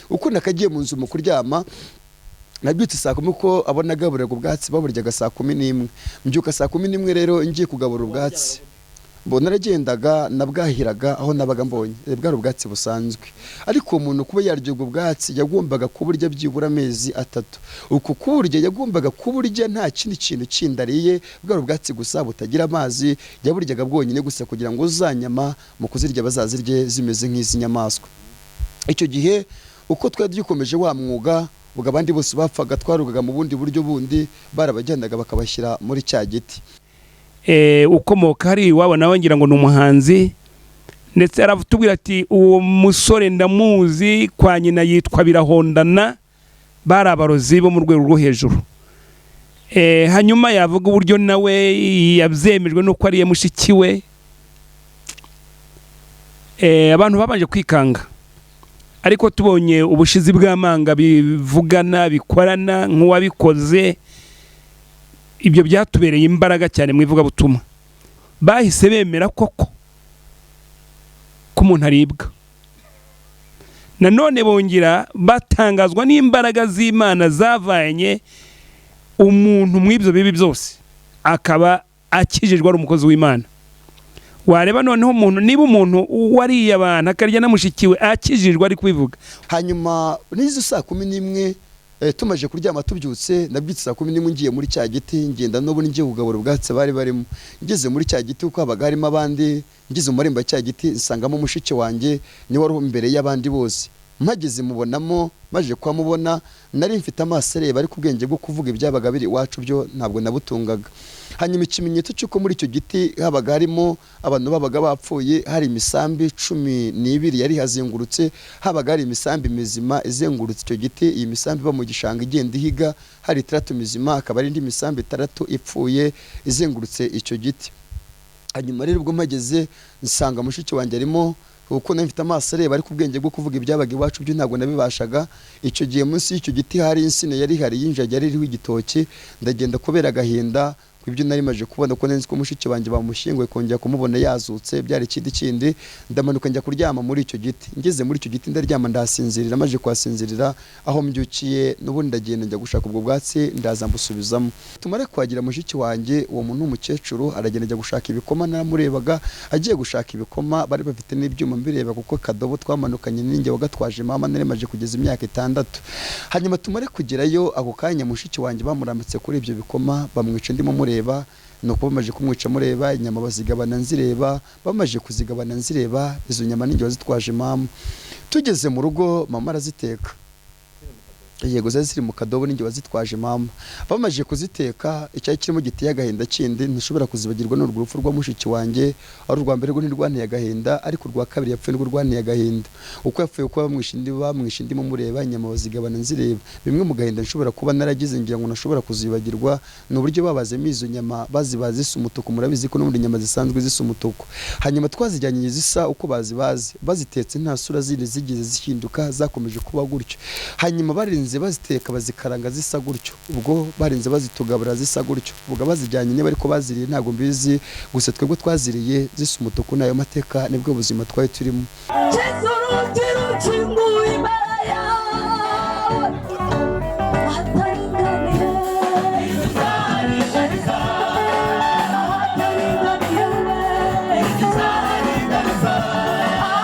Uko nakagiye mu nzu mu kuryama, nabyutse saa 10 kuko abo nagaburiraga ubwatsi baburyaga saa 11. Mbyuka saa 11 rero ngiye kugabura ubwatsi. Mbona naragendaga nabwahiraga aho nabaga mbonye, bwari ubwatsi busanzwe, ariko uwo muntu kuba yarya ubwo bwatsi yagombaga kuburya byibura amezi 3. Uku kuburya yagombaga kuburya nta kindi kintu kindi ariye, bwari ubwatsi gusa butagira amazi, yaburyaga bwonyine gusa kugira ngo za nyama mu kuzirya bazazirye zimeze nk'iz'inyamaswa. Icyo gihe uko twari dukomeje wa mwuga, ubwo abandi bose bapfaga twarugaga mu bundi buryo bundi, barabajyanaga bakabashyira muri cya giti. Ukomoka hari iwabo nawe ngira ngo ni umuhanzi, ndetse aratubwira ati uwo musore ndamuzi, kwa nyina yitwa Birahondana, bari abarozi bo mu rwego rwo hejuru. Hanyuma yavuga uburyo nawe yabyemejwe nuko ariye mushiki we. Abantu babanje kwikanga, ariko tubonye ubushizi bw'amanga bivugana bikorana nk'uwabikoze, ibyo byatubereye imbaraga cyane mu ivugabutumwa. Bahise bemera koko ko umuntu aribwa. Nanone bongera batangazwa n'imbaraga z'Imana zavanye umuntu mu ibyo bibi byose, akaba akijijwe ari umukozi w'Imana. Wareba noneho umuntu, niba umuntu wariye abantu akarya na mushiki we akijijwe ari kubivuga. Hanyuma n'izo saa 11, tumaze kuryama tubyutse, nabyutse saa 11 ngiye muri cya giti, ngenda n'ubu ngiye kugabura ubwatsi bari barimo. Ngeze muri cya giti kuko habaga harimo abandi, ngeze mu marembo ya cya giti nsangamo mushiki wanjye, niwe wari imbere y'abandi bose. Mpageze mubonamo, maje kuhamubona nari mfite amaso areba, ariko ubwenge bwo kuvuga ibyabaga biri iwacu byo ntabwo nabutungaga. Hanyuma ikimenyetso cy'uko muri icyo giti habaga harimo abantu babaga bapfuye, hari imisambi 12 yari ihazengurutse. Habaga hari imisambi mizima izengurutse icyo giti. Iyi misambi iba mu gishanga igenda ihiga, hari 6 mizima, hakaba hari indi misambi 6 ipfuye izengurutse icyo giti. Hanyuma rero ubwo mpageze nsanga mushiki wanjye arimo, kuko nari mfite amaso areba ariko ubwenge bwo kuvuga ibyabaga iwacu byo ntabwo nabibashaga. Icyo gihe munsi y'icyo giti hari insina yari ihari y'injagi yari iriho igitoki. Ndagenda kubera agahinda ibyo nari maje kubona, ko nzi ko mushiki wanjye bamushyinguye, kongera kumubona yazutse byari ikindi kindi. Ndamanuka njya kuryama muri icyo giti. Ngeze muri icyo giti ndaryama ndasinzirira. Maje kuhasinzirira, aho mbyukiye n'ubundi ndagenda njya gushaka ubwo bwatsi, ndaza mbusubizamo. Tumare kuhagira mushiki wanjye, uwo muntu w'umukecuru aragenda ajya gushaka ibikoma. Naramurebaga agiye gushaka ibikoma, bari bafite n'ibyuma mbireba, kuko kadobo twamanukanye ninjye wagatwaje mama, nari maje kugeza imyaka 6. Hanyuma tumare kugerayo, ako kanya mushiki wanjye bamurambitse kuri ibyo bikoma, bamwica ndimo mureba. Nuko bamaze kumwica mureba, inyama bazigabana nzireba. Bamaze kuzigabana nzireba, izo nyama ninjye wazitwaje mama. Tugeze mu rugo mama araziteka. Yego, zari ziri mu kadobo, ninjye wazitwaje mama. Bamaze kuziteka, icyari kirimo giteye agahinda kindi ntishobora kuzibagirwa n'urwo rupfu rwa mushiki wanjye. Ari urwa mbere rwo ntirwanteye agahinda, ariko urwa kabiri yapfuye nirwo rwanteye agahinda. Uko yapfuye, kuba bamwishe ndimo mureba, inyama bazigabana nzireba. Bimwe mu gahinda nshobora kuba naragize ngira ngo ntashobora kuzibagirwa ni uburyo babazemo izo nyama, bazibaze zisa umutuku. Murabizi ko n'ubundi inyama zisanzwe zisa umutuku. Hanyuma twazijyanye zisa uko bazibaze, bazitetse nta sura zindi zigeze zihinduka, zakomeje kuba gutyo. Hanyuma barinze baziteka bazikaranga zisa gutyo, ubwo barinze bazitugabura zisa gutyo. Ubwo bazijyanye niba ariko baziriye ntabwo mbizi, gusa twebwe twaziriye zisa umutuku. N'ayo mateka nibwo buzima twari turimo. Yesu, urugi rukinguye imbere yawe ahataringaniye, ahataringaniye.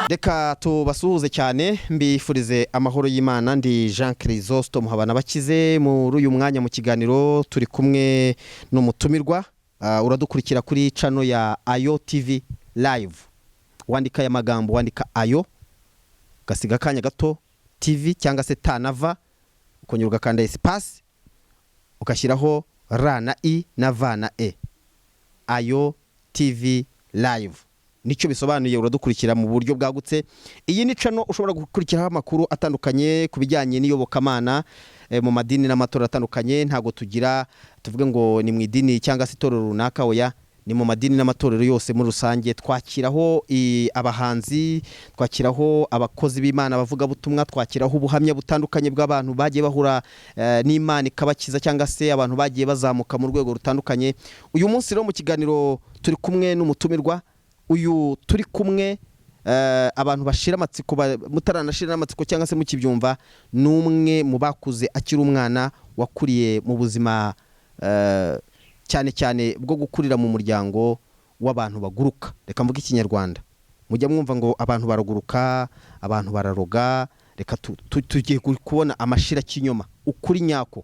Reka tubasuhuze cyane, mbifurize amahoro y'Imana. Ndi Jean Chrysostome Muhabana bakize. Muri uyu mwanya mu kiganiro turi kumwe n'umutumirwa. Uradukurikira kuri channel ya Ayo TV Live. Wandika aya magambo, wandika Ayo, ugasiga akanya gato, TV cyangwa se T na V, ukongera ugakanda espace, ugashyiraho R na I na V na E, Ayo TV Live nicyo bisobanuye. Uradukurikira mu buryo bwagutse. Iyi ni channel ushobora gukurikiraho amakuru atandukanye ku bijyanye n'iyobokamana, mu madini n'amatorero atandukanye. Ntabwo tugira tuvuge ngo ni mu idini cyangwa se itorero runaka, oya, ni mu madini n'amatorero yose muri rusange. Twakiraho abahanzi, twakiraho abakozi b'Imana, abavugabutumwa, twakiraho ubuhamya butandukanye bw'abantu bagiye bahura n'Imana ikabakiza, cyangwa se abantu bagiye bazamuka mu rwego rutandukanye. Uyu munsi rero mu kiganiro turi kumwe n'umutumirwa. Uyu turi kumwe Abantu bashira amatsiko, mutaranashira n'amatsiko cyangwa se mukibyumva, ni umwe mu bakuze akiri umwana, wakuriye mu buzima cyane cyane bwo gukurira mu muryango w'abantu baguruka. Reka mvuge Ikinyarwanda, mujya mwumva ngo abantu baraguruka, abantu bararoga. Reka tugiye kubona amashira kinyoma, ukuri nyako.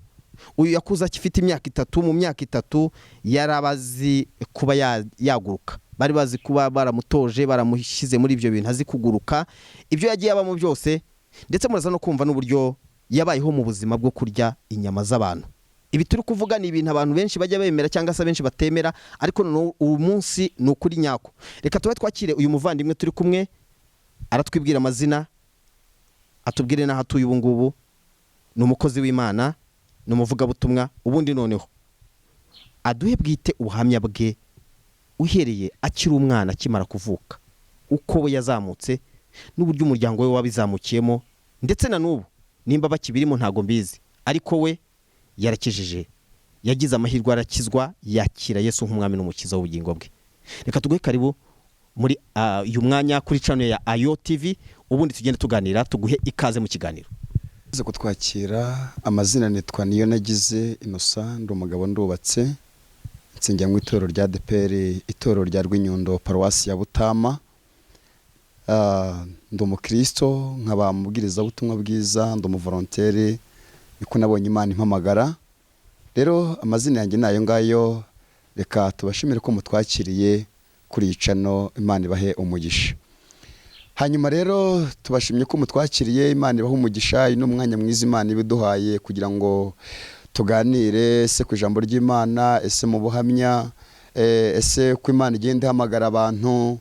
Uyu yakuze akifite imyaka 3. Mu myaka 3 yarabazi kuba yaguruka, bari bazi kuba baramutoje, baramushyize muri ibyo bintu, azi kuguruka. Ibyo yagiye abamo byose, ndetse muraza no kumva n'uburyo yabayeho mu buzima bwo kurya inyama z'abantu. Ibi turi kuvuga ni ibintu abantu benshi bajya bemera cyangwa se benshi batemera, ariko noneho uyu munsi ni ukuri nyako. Reka tube twakire uyu muvandimwe turi kumwe, aratwibwira amazina, atubwire n'aho atuye ubu ngubu. Ni umukozi w'Imana, ni umuvugabutumwa. Ubundi noneho aduhe bwite ubuhamya bwe, uhereye akiri umwana, akimara kuvuka, uko we yazamutse n'uburyo umuryango we wabizamukiyemo, ndetse na n'ubu nimba bakibirimo ntago mbizi, ariko we yarakijije, yagize amahirwe arakizwa, yakira Yesu nk'umwami n'umukiza w'ubugingo bwe. Reka tuguhe karibu muri uyu mwanya kuri channel ya Ayo TV, ubundi tugende tuganira. Tuguhe ikaze mu kiganiro. Uze kutwakira. Amazina nitwa niyo nagize Innocent, ndi umugabo, ndubatse, nsengera mu itorero rya ADEPR, itorero rya Rwinyundo, paruwasi ya Butama. Ndi umukristo, nkaba umubwirizabutumwa bwiza, ndi umuvolonteri, niko nabonye Imana impamagara. Rero amazina yanjye ni ayo ngayo. Reka tubashimire ko mutwakiriye kuri iyi channel, Imana ibahe umugisha. Hanyuma rero tubashimye ko mutwakiriye, Imana ibahe umugisha. Uyu ni umwanya mwiza Imana ibiduhaye kugira ngo tuganire, ese ku ijambo ry'Imana, ese mu buhamya, ese ko Imana igenda ihamagara abantu.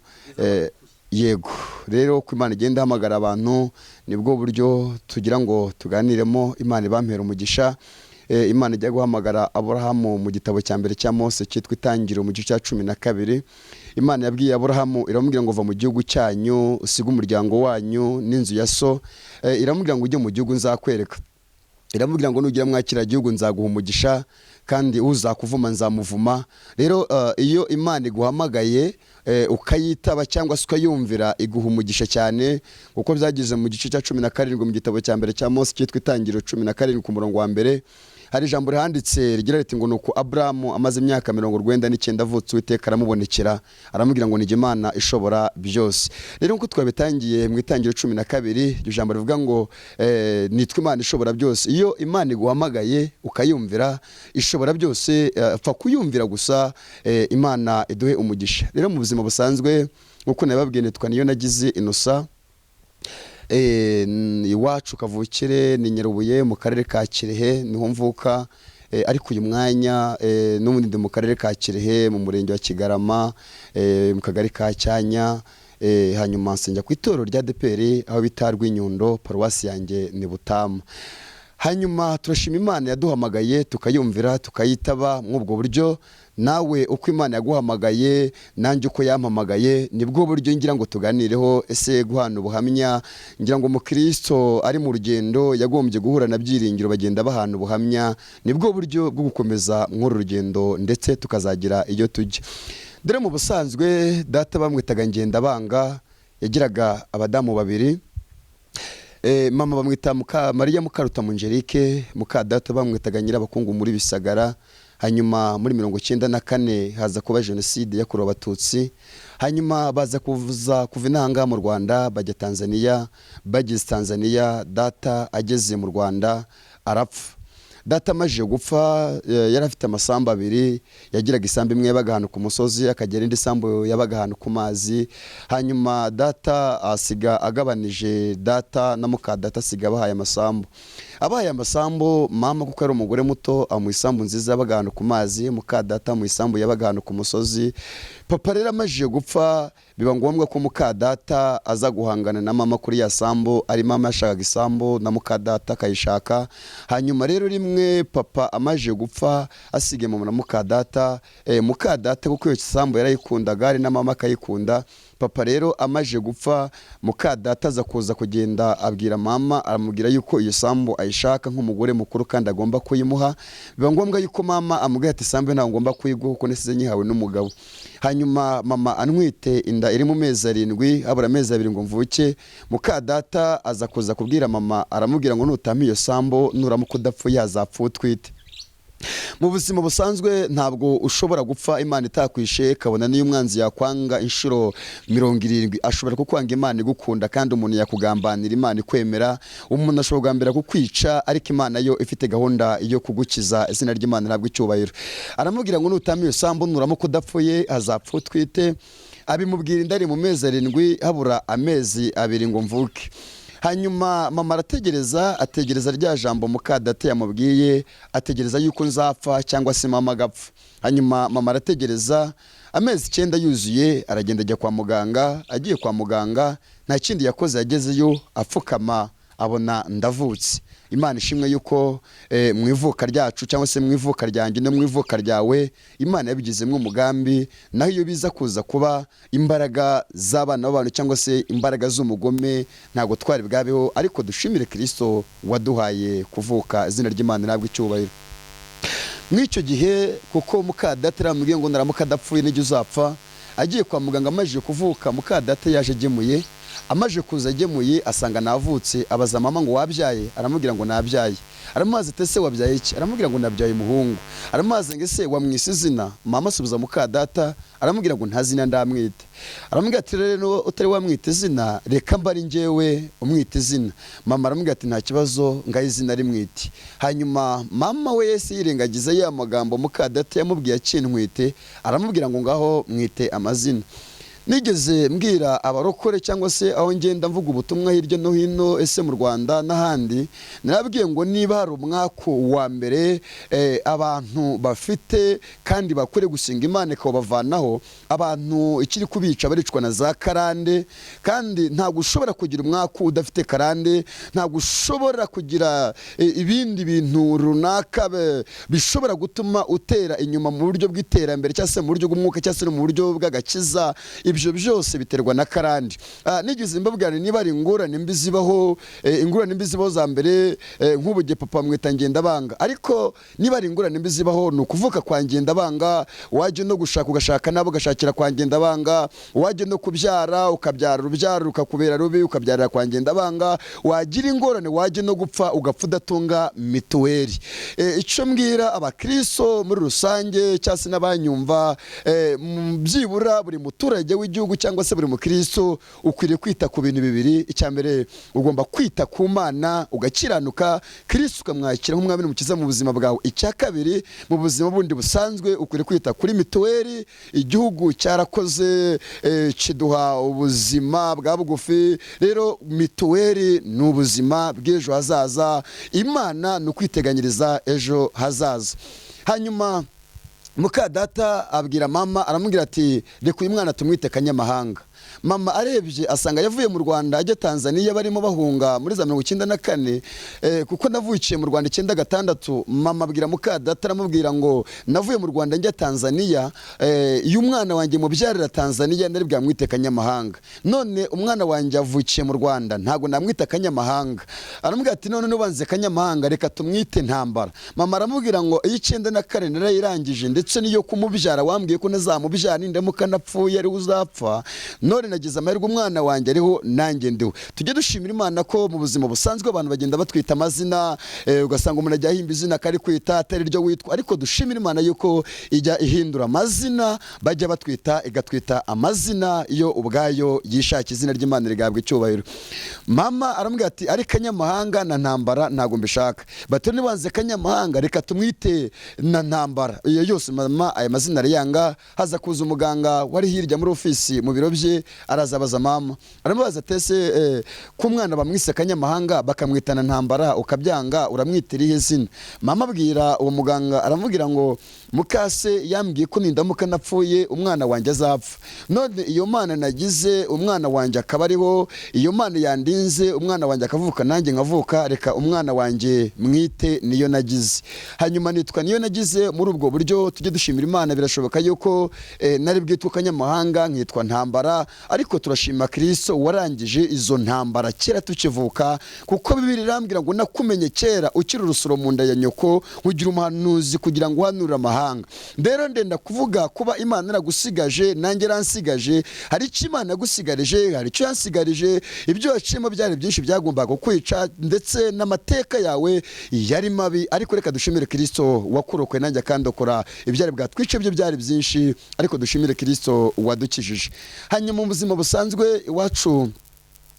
Yego rero, ko Imana igenda ihamagara abantu, nibwo buryo tugira ngo tuganiremo. Imana ibampera umugisha. Imana ijya guhamagara Aburahamu mu gitabo cya mbere cya Mose cyitwa Itangiriro, mu gice cya 12, Imana yabwiye Aburahamu, iramubwira ngo: "Va mu gihugu cyanyu, usige umuryango wanyu n'inzu ya so." Iramubwira ngo: "Ujye mu gihugu nzakwereka." Iramubwira ngo: "Nugira mwakira gihugu nzaguha umugisha, kandi uzakuvuma nzamuvuma." Rero iyo Imana iguhamagaye, ukayitaba cyangwa se ukayumvira, iguha umugisha cyane, kuko byageze mu gice cya 17 mu gitabo cya mbere cya Mose cyitwa Itangiriro, 17 ku murongo wa mbere, hari ijambo rihanditse rigira riti ngo: "Nuko Aburahamu amaze imyaka 99 avutse, Uwiteka aramubonekera, aramubwira ngo: 'Ni Imana ishobora byose.'" Rero nk'uko twabitangiye mu Itangiriro 12, iryo jambo rivuga ngo nitwa Imana ishobora byose. Iyo Imana iguhamagaye ukayumvira, ishobora byose, pfa kuyumvira gusa. Imana iduhe umugisha. Rero mu buzima busanzwe, nk'uko nababwiye, nitwa niyo nagize Innocent. Iwacu kavukire ni Nyarubuye mu karere ka Kirehe, niho mvuka. Ariko uyu mwanya n'ubundi ndi mu karere ka Kirehe, mu murenge wa Kigarama, mu kagari ka Cyanya. Hanyuma nsengera ku itorero rya ADEPR aho bita Rwinyundo, paruwasi yanjye ni Butama. Hanyuma turashima Imana yaduhamagaye tukayumvira, tukayitaba. Muri ubwo buryo nawe uko Imana yaguhamagaye, nanjye uko yampamagaye, nibwo buryo ngira ngo tuganireho. Ese guhana ubuhamya, ngira ngo umukristo ari mu rugendo yagombye guhura na byiringiro, bagenda bahana ubuhamya, nibwo buryo bwo gukomeza mw'uru rugendo, ndetse tukazagira iyo tujya. Dore mu busanzwe data bamwitaga Ngendabanga, yagiraga abadamu babiri. Mama bamwita muka Mariya Mukarutamu Angelique, muka data bamwitaga Nyirabakungu muri Bisagara. Hanyuma muri 94 haza kuba jenoside yakorewe Abatutsi, hanyuma baza kuza kuva inaha mu Rwanda bajya Tanzania. Bageze Tanzania, data ageze mu Rwanda arapfa. Data amajije gupfa, yari afite amasambu abiri. Yagiraga isambu imwe yabaga ahantu ku musozi, akagira indi sambu yabaga ahantu ku mazi. Hanyuma data asiga agabanije data na muka data, asiga abahaye amasambu. Abahaye amasambu, mama kuko ari umugore muto amuha isambu nziza yabaga ahantu ku mazi, muka data amuha isambu yabaga ahantu ku musozi. Papa rero amajije gupfa, biba ngombwa ko muka data aza guhangana na mama kuri ya sambu. Ari mama yashakaga isambu na muka data akayishaka. Hanyuma rero rimwe papa amaze gupfa, asigaye mama na muka data, muka data kuko iyo sambu yarayikundaga, ari na mama akayikunda. Papa rero amaje gupfa, muka data aza kuza kugenda abwira mama, aramubwira yuko iyo sambu ayishaka nk'umugore mukuru kandi agomba kuyimuha. Biba ngombwa yuko mama amubwira ati sambu ntabwo ngomba kuyiguha kuko nasize nyihawe n'umugabo. Hanyuma mama antwite inda iri mu mezi 7, habura amezi 2 ngo mvuke, muka data aza kuza kubwira mama, aramubwira ngo nutampa iyo sambu nuramuka udapfuye hazapfa utwite. Mu buzima busanzwe ntabwo ushobora gupfa Imana itakwishe, kabona niyo umwanzi yakwanga inshuro 70 ashobora kukwanga Imana igukunda, kandi umuntu yakugambanira Imana ikwemera. Umuntu ashobora kugambira kukwica ariko Imana yo ifite gahunda yo kugukiza, izina ry'Imana ntabwo icyubahiro. Aramubwira ngo nutama iyo sambu nuramuka udapfuye hazapfa utwite. Abimubwira inda ari mu mezi 7, habura amezi 2 ngo mvuke. Hanyuma mama arategereza, ategereza rya jambo muka data yamubwiye, ategereza yuko nzapfa cyangwa se mama agapfa. Hanyuma mama arategereza amezi 9 yuzuye, aragenda ajya kwa muganga. Agiye kwa muganga nta kindi yakoze, yagezeyo apfukama abona ndavutse. Imana ishimwe yuko mu ivuka ryacu cyangwa se mu ivuka ryanjye no mu ivuka ryawe Imana yabigizemo umugambi. Naho iyo biza kuza kuba imbaraga z'abana b'abantu cyangwa se imbaraga z'umugome ntabwo twari bwabeho, ariko dushimire Kristo waduhaye kuvuka, izina ry'Imana ntabwo icyubahiro. Mw'icyo gihe kuko muka data yaramubwiye ngo naramuka adapfuye nijye uzapfa, agiye kwa muganga amajije kuvuka muka data yaje agemuye, amaje kuza agemuye asanga navutse, abaza mama ngo wabyaye, aramubwira ngo nabyaye. Aramubaza ati ese wabyaye iki? Aramubwira ngo nabyaye umuhungu. Aramubaza ngo ese wamwise izina? Mama asubiza muka data aramubwira ngo nta zina ndamwita. Aramubwira ati rero utari wamwita izina reka mba ari njyewe umwita izina. Mama aramubwira ati nta kibazo ngaho izina rimwite. Hanyuma mama we yese yirengagiza ya magambo muka data yamubwiye akintwite, aramubwira ngo ngaho mwite amazina. Nigeze mbwira abarokore cyangwa se aho ngenda mvuga ubutumwa hirya no hino ese mu Rwanda n'ahandi, narabwiye ngo niba hari umwaka wa mbere abantu bafite kandi bakure gusenga Imana ikabavanaho, abantu ikiri kubica baricwa na za karande, kandi ntabwo ushobora kugira umwaka udafite karande, ntabwo ushobora kugira ibindi bintu runaka bishobora gutuma utera inyuma mu buryo bw'iterambere cyangwa se mu buryo bw'umwuka cyangwa se mu buryo bw'agakiza. Ibyo byose biterwa na karande. Nigeze mbabwira niba ari ingorane mbi zibaho, ingorane mbi zibaho za mbere, nk'ubu gihe papa mwita Ngendabanga, ariko niba ari ingorane mbi zibaho ni ukuvuka kwa Ngendabanga, wajya no gushaka ugashaka nabo ugashakira kwa Ngendabanga, wajya no kubyara ukabyara urubyaro rukakubera rubi ukabyarira kwa Ngendabanga, wagira ingorane wajya no gupfa ugapfa udatunga mituweli. Icyo mbwira abakristo muri rusange cyangwa se n'abanyumva, byibura buri muturage w'igihugu cyangwa se buri mukristo ukwiriye kwita ku bintu bibiri. Icya mbere ugomba kwita ku Mana ugakiranuka, Kristo ukamwakira nk'umwami n'umukiza mu buzima bwawe. Icya kabiri mu buzima bundi busanzwe ukwiriye kwita kuri mituweli. Igihugu cyarakoze kiduha ubuzima bwa bugufi, rero mituweli ni ubuzima bw'ejo hazaza. Imana ni ukwiteganyiriza ejo hazaza. Hanyuma muka data abwira mama aramubwira ati reka uyu mwana tumwite Kanyamahanga. Mama arebye asanga yavuye mu Rwanda ajya Tanzania barimo bahunga muri za 94, kuko navukiye mu Rwanda 96. Mama abwira muka data aramubwira ngo navuye mu Rwanda njya Tanzania, iyo umwana wanjye mubyarira Tanzania nari bwamwite Kanyamahanga, none umwana wanjye avukiye mu Rwanda ntago namwita Kanyamahanga. Aramubwira ati none nubanze Kanyamahanga reka tumwite Ntambara. Mama aramubwira ngo iyo 94 narayirangije ndetse niyo kumubyara wambwiye ko nazamubyara nindamuka napfuye ari uzapfa, none nagize amahirwe umwana wanjye ariho nanjye ndiho. Tujye dushimira Imana ko mu buzima busanzwe abantu bagenda batwita amazina, ugasanga umuntu ajya ahimba izina kari kwita atari ryo witwa, ariko dushimira Imana yuko ijya ihindura amazina bajya batwita igatwita amazina iyo ubwayo yishaka, izina ry'Imana rigahabwa icyubahiro. Mama aramubwira ati ari Kanyamahanga na Ntambara ntago mbishaka, bati nibanze Kanyamahanga reka tumwite na Ntambara. Iyo yose mama aya mazina arayanga. Haza kuza umuganga wari hirya muri ofisi mu biro bye, arazabaza mama aramubaza ati ese ko umwana bamwise Kanyamahanga bakamwitana Ntambara ukabyanga uramwitira ihe zina? Mama abwira uwo muganga aramubwira ngo mukase yambwiye ko nindamuka napfuye umwana wanjye azapfa, none iyo Mana nagize umwana wanjye akaba ariho, iyo Mana yandinze umwana wanjye akavuka nanjye nkavuka, reka umwana wanjye mwite niyo nagize. Hanyuma nitwa niyo nagize. Muri ubwo buryo tujye dushimira Imana. Birashoboka yuko nari bwitwa Kanyamahanga nkitwa Ntambara, Ariko turashima Kristo warangije izo ntambara kera tukivuka, kuko Bibiliya irambwira ngo nakumenye kera ukiri urusoro mu nda ya nyoko, nkugira umuhanuzi kugira ngo uhanure amahanga. Rero ndenda kuvuga kuba Imana yaragusigaje nanjye yaransigaje, hari icyo Imana yagusigarije, hari icyo yansigarije. Ibyo waciyemo byari byinshi byagombaga kukwica, ndetse n'amateka yawe yari mabi, ariko reka dushimire Kristo wakurokoye nanjye akandokora. Ibyari bwatwice byo byari byinshi, ariko dushimire Kristo wadukijije. Hanyuma mu buzima busanzwe iwacu,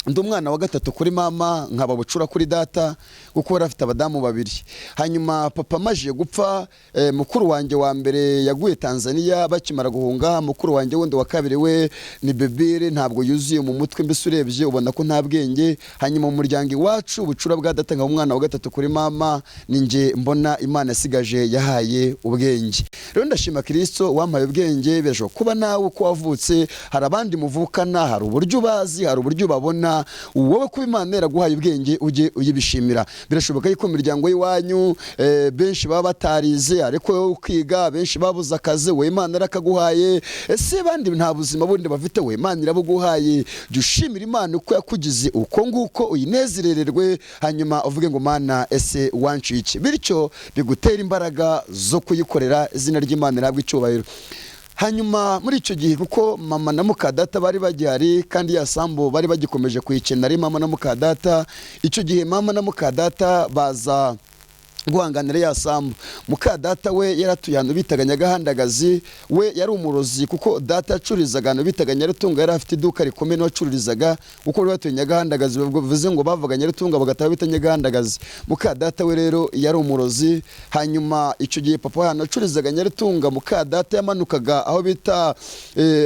ndi umwana wa gatatu kuri mama, nkaba bucura kuri data, kuko yari afite abadamu babiri. Hanyuma papa amajije gupfa, mukuru wanjye wa mbere yaguye Tanzania bakimara guhunga. Mukuru wanjye wundi wa kabiri we ni bebere, ntabwo yuzuye mu mutwe, mbese urebye ubona ko nta bwenge. Hanyuma mu muryango iwacu, bucura bwa data, nkaba umwana wa gatatu kuri mama, ni njye mbona Imana yasigaje yahaye ubwenge. Rero ndashima Kristo wampaye ubwenge. Birashoboka kuba nawe uko wavutse hari abandi muvukana, hari uburyo ubazi, hari uburyo ubabona. Wowe kuba Imana yaraguhaye ubwenge ujye uyibishimira. Birashoboka yuko mu miryango y'iwanyu benshi baba batarize, ariko wowe ukiga, benshi babuze akazi, wowe Imana yarakaguhaye. Ese bandi nta buzima bundi bafite, wowe Imana irabuguhaye. Jya ushimira Imana uko yakugize uko nguko, uyinezerererwe, hanyuma uvuge ngo Mana ese wanciye iki, bityo bigutera imbaraga zo kuyikorera. Izina ry'Imana rihabwe icyubahiro. Hanyuma muri icyo gihe, kuko mama na mukadata bari bagihari kandi ya sambu bari bagikomeje kuyikena ari mama na mukadata, icyo gihe mama na mukadata baza guhanganira ya sambu. Mukadata we yaratuye ahantu bitaga Nyagahandagazi, we yari umurozi, kuko data yacururizaga ahantu bitaga Nyarutunga, yari afite iduka rikomeye niwe wacururizaga, kuko bari batuye Nyagahandagazi, bivuze ngo bavaga Nyarutunga bagataha bita Nyagahandagazi. Mukadata we rero yari umurozi. Hanyuma icyo gihe papa ahantu acururizaga Nyarutunga, mukadata yamanukaga aho bita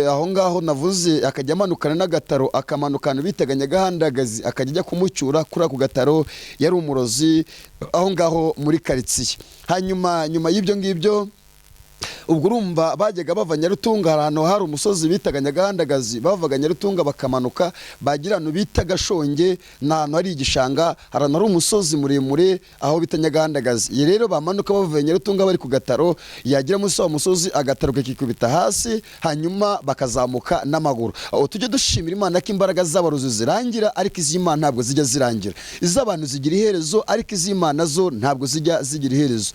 aho ngaho navuze, akajya amanukana n'agataro, akamanuka ahantu bitaga Nyagahandagazi, akajya ajya kumucyura kuri ako gataro. Yari umurozi aho ngaho muri karitsiye. Hanyuma nyuma y'ibyo ngibyo, ubwo urumva bajyaga bava Nyarutunga, hari ahantu hari umusozi bitaga Nyagahandagazi, bavaga Nyarutunga bakamanuka bagira ahantu bita Gashonge, ni ahantu hari igishanga, hari ahantu hari umusozi muremure aho bita Nyagahandagazi. Iyi rero bamanuka bavuye Nyarutunga bari ku gataro, yagira munsi wa musozi agataro kakikubita hasi, hanyuma bakazamuka n'amaguru. Aho tujye dushimira Imana ko imbaraga z'abarozi zirangira, ariko iz'Imana ntabwo zijya zirangira. Iz'abantu zigira iherezo, ariko iz'Imana zo ntabwo zijya zigira iherezo.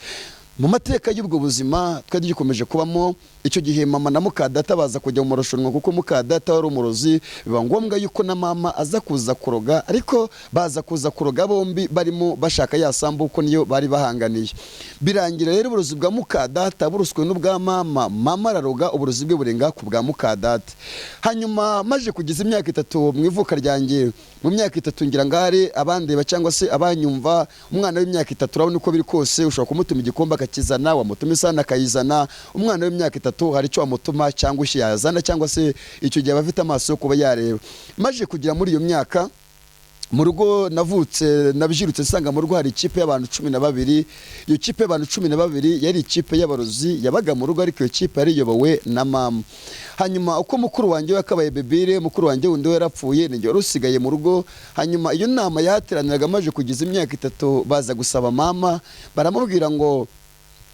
Mu mateka y'ubwo buzima twari tugikomeje kubamo, icyo gihe mama na mukadata baza kujya mu marushanwa, kuko mukadata wari umurozi, biba ngombwa yuko na mama aza kuza kuroga, ariko baza kuza kuroga bombi barimo bashaka ya sambu, kuko niyo bari bahanganiye. Birangira rero uburozi bwa mukadata buruswe n'ubwa mama, mama araroga uburozi bwe burenga ku bwa mukadata. Hanyuma maje kugeza imyaka 3 mu ivuka ryanjye, mu myaka 3 ngira ngare abandeba cyangwa se abanyumva, umwana w'imyaka 3 urabona uko biri kose ushobora kumutuma igikombe akakizana, wamutuma isana akayizana. Umwana w'imyaka 3 hari icyo wamutuma cyangwa ushi yazana, cyangwa se icyo gihe aba afite amaso yo kuba yareba. Maje kugera muri iyo myaka mu rugo navutse nabyirutse nsanga mu rugo hari ikipe y'abantu 12. Iyo kipe y'abantu 12 yari ikipe y'abarozi yabaga mu rugo, ariko iyo kipe yari iyobowe na mama. Hanyuma uko mukuru wanjye yakabaye bebire, mukuru wanjye wundi yarapfuye, ni njye wari usigaye mu rugo. Hanyuma iyo nama yateraniraga maje kugeza imyaka 3, baza gusaba mama, baramubwira ngo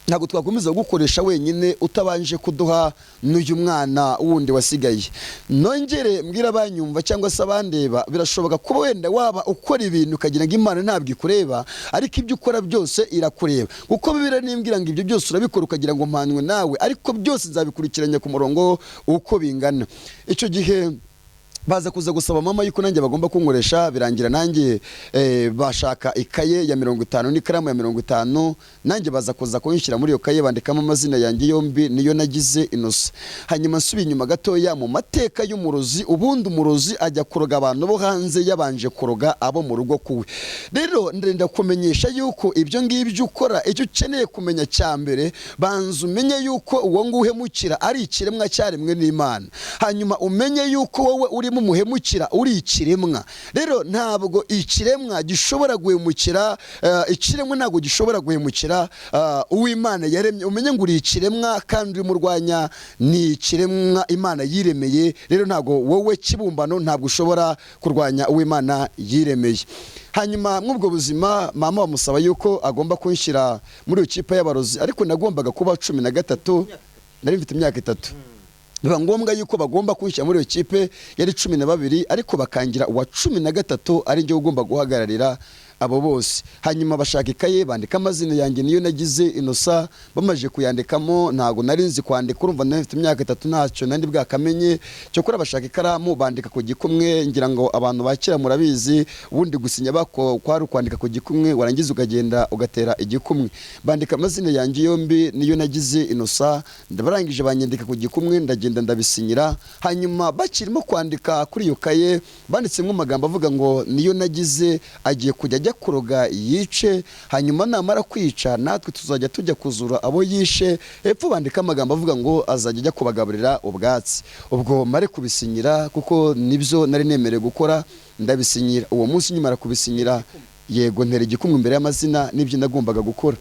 ntabwo twakomeza gukoresha wenyine utabanje kuduha n'uyu mwana wundi wasigaye. Nongere mbwira abanyumva cyangwa se abandeba, birashoboka kuba wenda waba ukora ibintu ukagira ngo Imana ntabwo ikureba, ariko ibyo ukora byose irakureba, kuko Bibiliya nimbwira ngo ibyo byose urabikora ukagira ngo mpanwe nawe, ariko byose nzabikurikiranya ku murongo uko bingana. Icyo gihe baza kuza gusaba mama yuko nanjye bagomba kunkoresha, birangira nanjye bashaka ikaye ya 50 n'ikaramu ya 50, nanjye baza kuza kunshyira muri iyo kaye, bandikamo amazina yanjye yombi, niyo nagize Innocent. Hanyuma nsubiye inyuma gatoya mu mateka y'umurozi, ubundi umurozi ajya kuroga abantu bo hanze yabanje kuroga abo mu rugo kuwe. Rero ndenda kumenyesha yuko ibyo ngibyo ukora, icyo ukeneye kumenya cya mbere, banza umenye yuko uwo nguhemukira ari ikiremwa cyaremwe n'Imana, hanyuma umenye yuko wowe uri muhemukira uri ikiremwa. Rero ntabwo ikiremwa gishobora guhemukira, ikiremwa ntabwo gishobora guhemukira uw'Imana yaremye. Umenye ngo uri ikiremwa kandi uri murwanya ni ikiremwa Imana yiremeye. Rero ntabwo wowe kibumbano ntabwo ushobora kurwanya uw'Imana yiremeye. Hanyuma mw'ubwo buzima mama bamusaba yuko agomba kunshyira muri iyo kipe y'abarozi, ariko nagombaga kuba 13, nari mfite imyaka 3. Biba ngombwa yuko bagomba kunshyira muri iyo kipe yari 12, ariko bakangira uwa 13 ari njye ugomba guhagararira abo bose. Hanyuma bashaka ikaye bandika amazina yanjye, niyo nagize Inosa. Bamaze kuyandikamo, ntago nari nzi kwandika, urumva nari mfite imyaka 3, ntacyo nari bwakamenye. Cyokora bashaka ikaramu bandika ku gikumwe, ngira ngo abantu bakira murabizi, ubundi gusinya bako kwari ukwandika ku gikumwe, warangiza ukagenda ugatera igikumwe. Bandika amazina yanjye yombi, niyo nagize Inosa. Ndabarangije banyandika ku gikumwe, ndagenda ndabisinyira. Hanyuma bakirimo kwandika kuri iyo kaye, banditsemo amagambo avuga ngo niyo nagize agiye kujya ajya kuroga yice, hanyuma namara kwica natwe tuzajya tujya kuzura abo yishe. Hepfo bandika amagambo avuga ngo azajya ajya kubagaburira ubwatsi. Ubwo mare kubisinyira, kuko nibyo nari nemerewe gukora, ndabisinyira. Uwo munsi nyimara kubisinyira, yego, ntera igikumwe imbere y'amazina n'ibyo nagombaga gukora.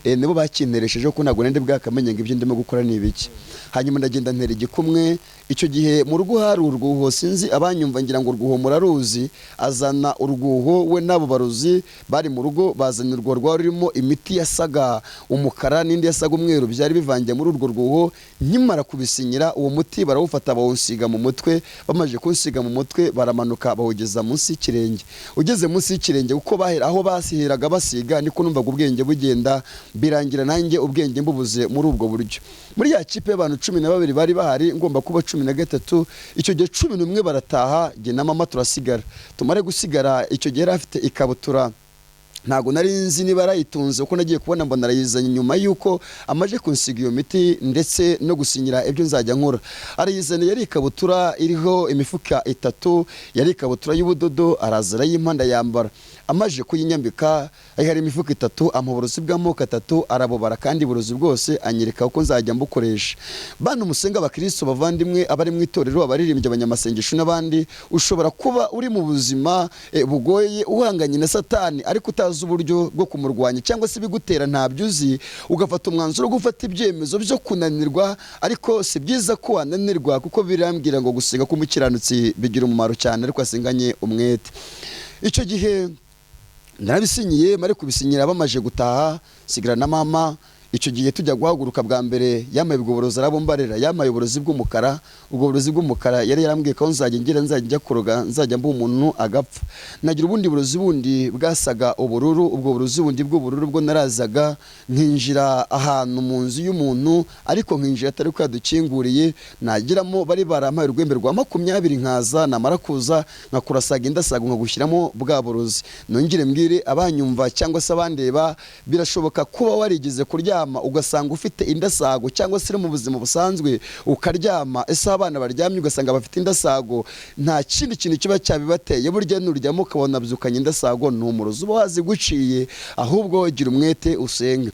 Nibo bakinteresheje, ko ntabwo nari bwakamenye ngo ibyo ndimo gukora ni ibiki. Hanyuma ndagenda ntera igikumwe. Icyo gihe mu rugo hari urwuho, sinzi abanyumva, ngira ngo urwuho muraruzi. Azana urwuho we n'abo barozi bari mu rugo, bazana urwo rwari rurimo imiti yasaga umukara n'indi yasaga umweru, byari bivangiye muri urwo rwuho. Nkimara kubisinyira, uwo muti barawufata bawusiga mu mutwe. Bamaze kunsiga mu mutwe, baramanuka bawugeza munsi y'ikirenge. Ugeze munsi y'ikirenge, kuko bahera aho basiheraga basiga, niko numvaga ubwenge bugenda, birangira nanjye ubwenge mbubuze muri ubwo buryo. Muri ya kipe y'abantu 12 bari bahari, ngomba kuba 13. Icyo gihe 11 barataha, jye na mama turasigara. Tumare gusigara, icyo gihe yari afite ikabutura, ntago nari nzi niba arayitunze, kuko nagiye kubona mbona arayizanye nyuma yuko amaje kunsiga iyo miti ndetse no gusinyira ibyo nzajya nkora. Arayizanye, yari ikabutura iriho imifuka 3, yari ikabutura y'ubudodo. Araza arayimpa ndayambara. Amaje kuyinyambika, hari imifuka 3, ampa uburozi bw'amoko 3, arabubara kandi uburozi bwose anyereka uko nzajya mbukoresha. Bana umusenga, abakristo bavandimwe, abari mu itorero, abaririmbyi, abanyamasengesho n'abandi, ushobora kuba uri mu buzima bugoye, uhanganye na Satani ariko utazi uburyo bwo kumurwanya, cyangwa se bigutera ntabyo uzi, ugafata umwanzuro wo gufata ibyemezo byo kunanirwa. Ariko si byiza ko wananirwa, kuko birambwira ngo gusenga k'umukiranutsi bigira umumaro cyane, ariko asenganye umwete. Icyo gihe narabisinyiye, mari kubisinyira bamaje gutaha, sigara na mama. Icyo gihe tujya guhaguruka bwa mbere, yamaye ubwo burozi arabumbarira, yamaye uburozi bw'umukara. Ubwo burozi bw'umukara yari yarambwiye ko nzajya ngira nzajya njya kuroga, nzajya mba umuntu agapfa. Nagira ubundi burozi bundi bwasaga ubururu. Ubwo burozi bundi bw'ubururu bwo narazaga nkinjira ahantu mu nzu y'umuntu, ariko nkinjira atari ko yadukinguriye. Nagiramo bari barampaye urwembe rwa 20, nkaza namara kuza nkakurasaga indasaga nkagushyiramo bwa burozi. Nongere mbwire abanyumva cyangwa se abandeba, birashoboka kuba warigeze kuryama ugasanga ufite indasago, cyangwa se mu buzima busanzwe ukaryama, ese abana baryamye ugasanga bafite indasago, nta kindi kintu kiba cyabibateye. Burya nuryama ukabona byukanye indasago, ni umurozi uba waziguciye. Ahubwo gira umwete usenge.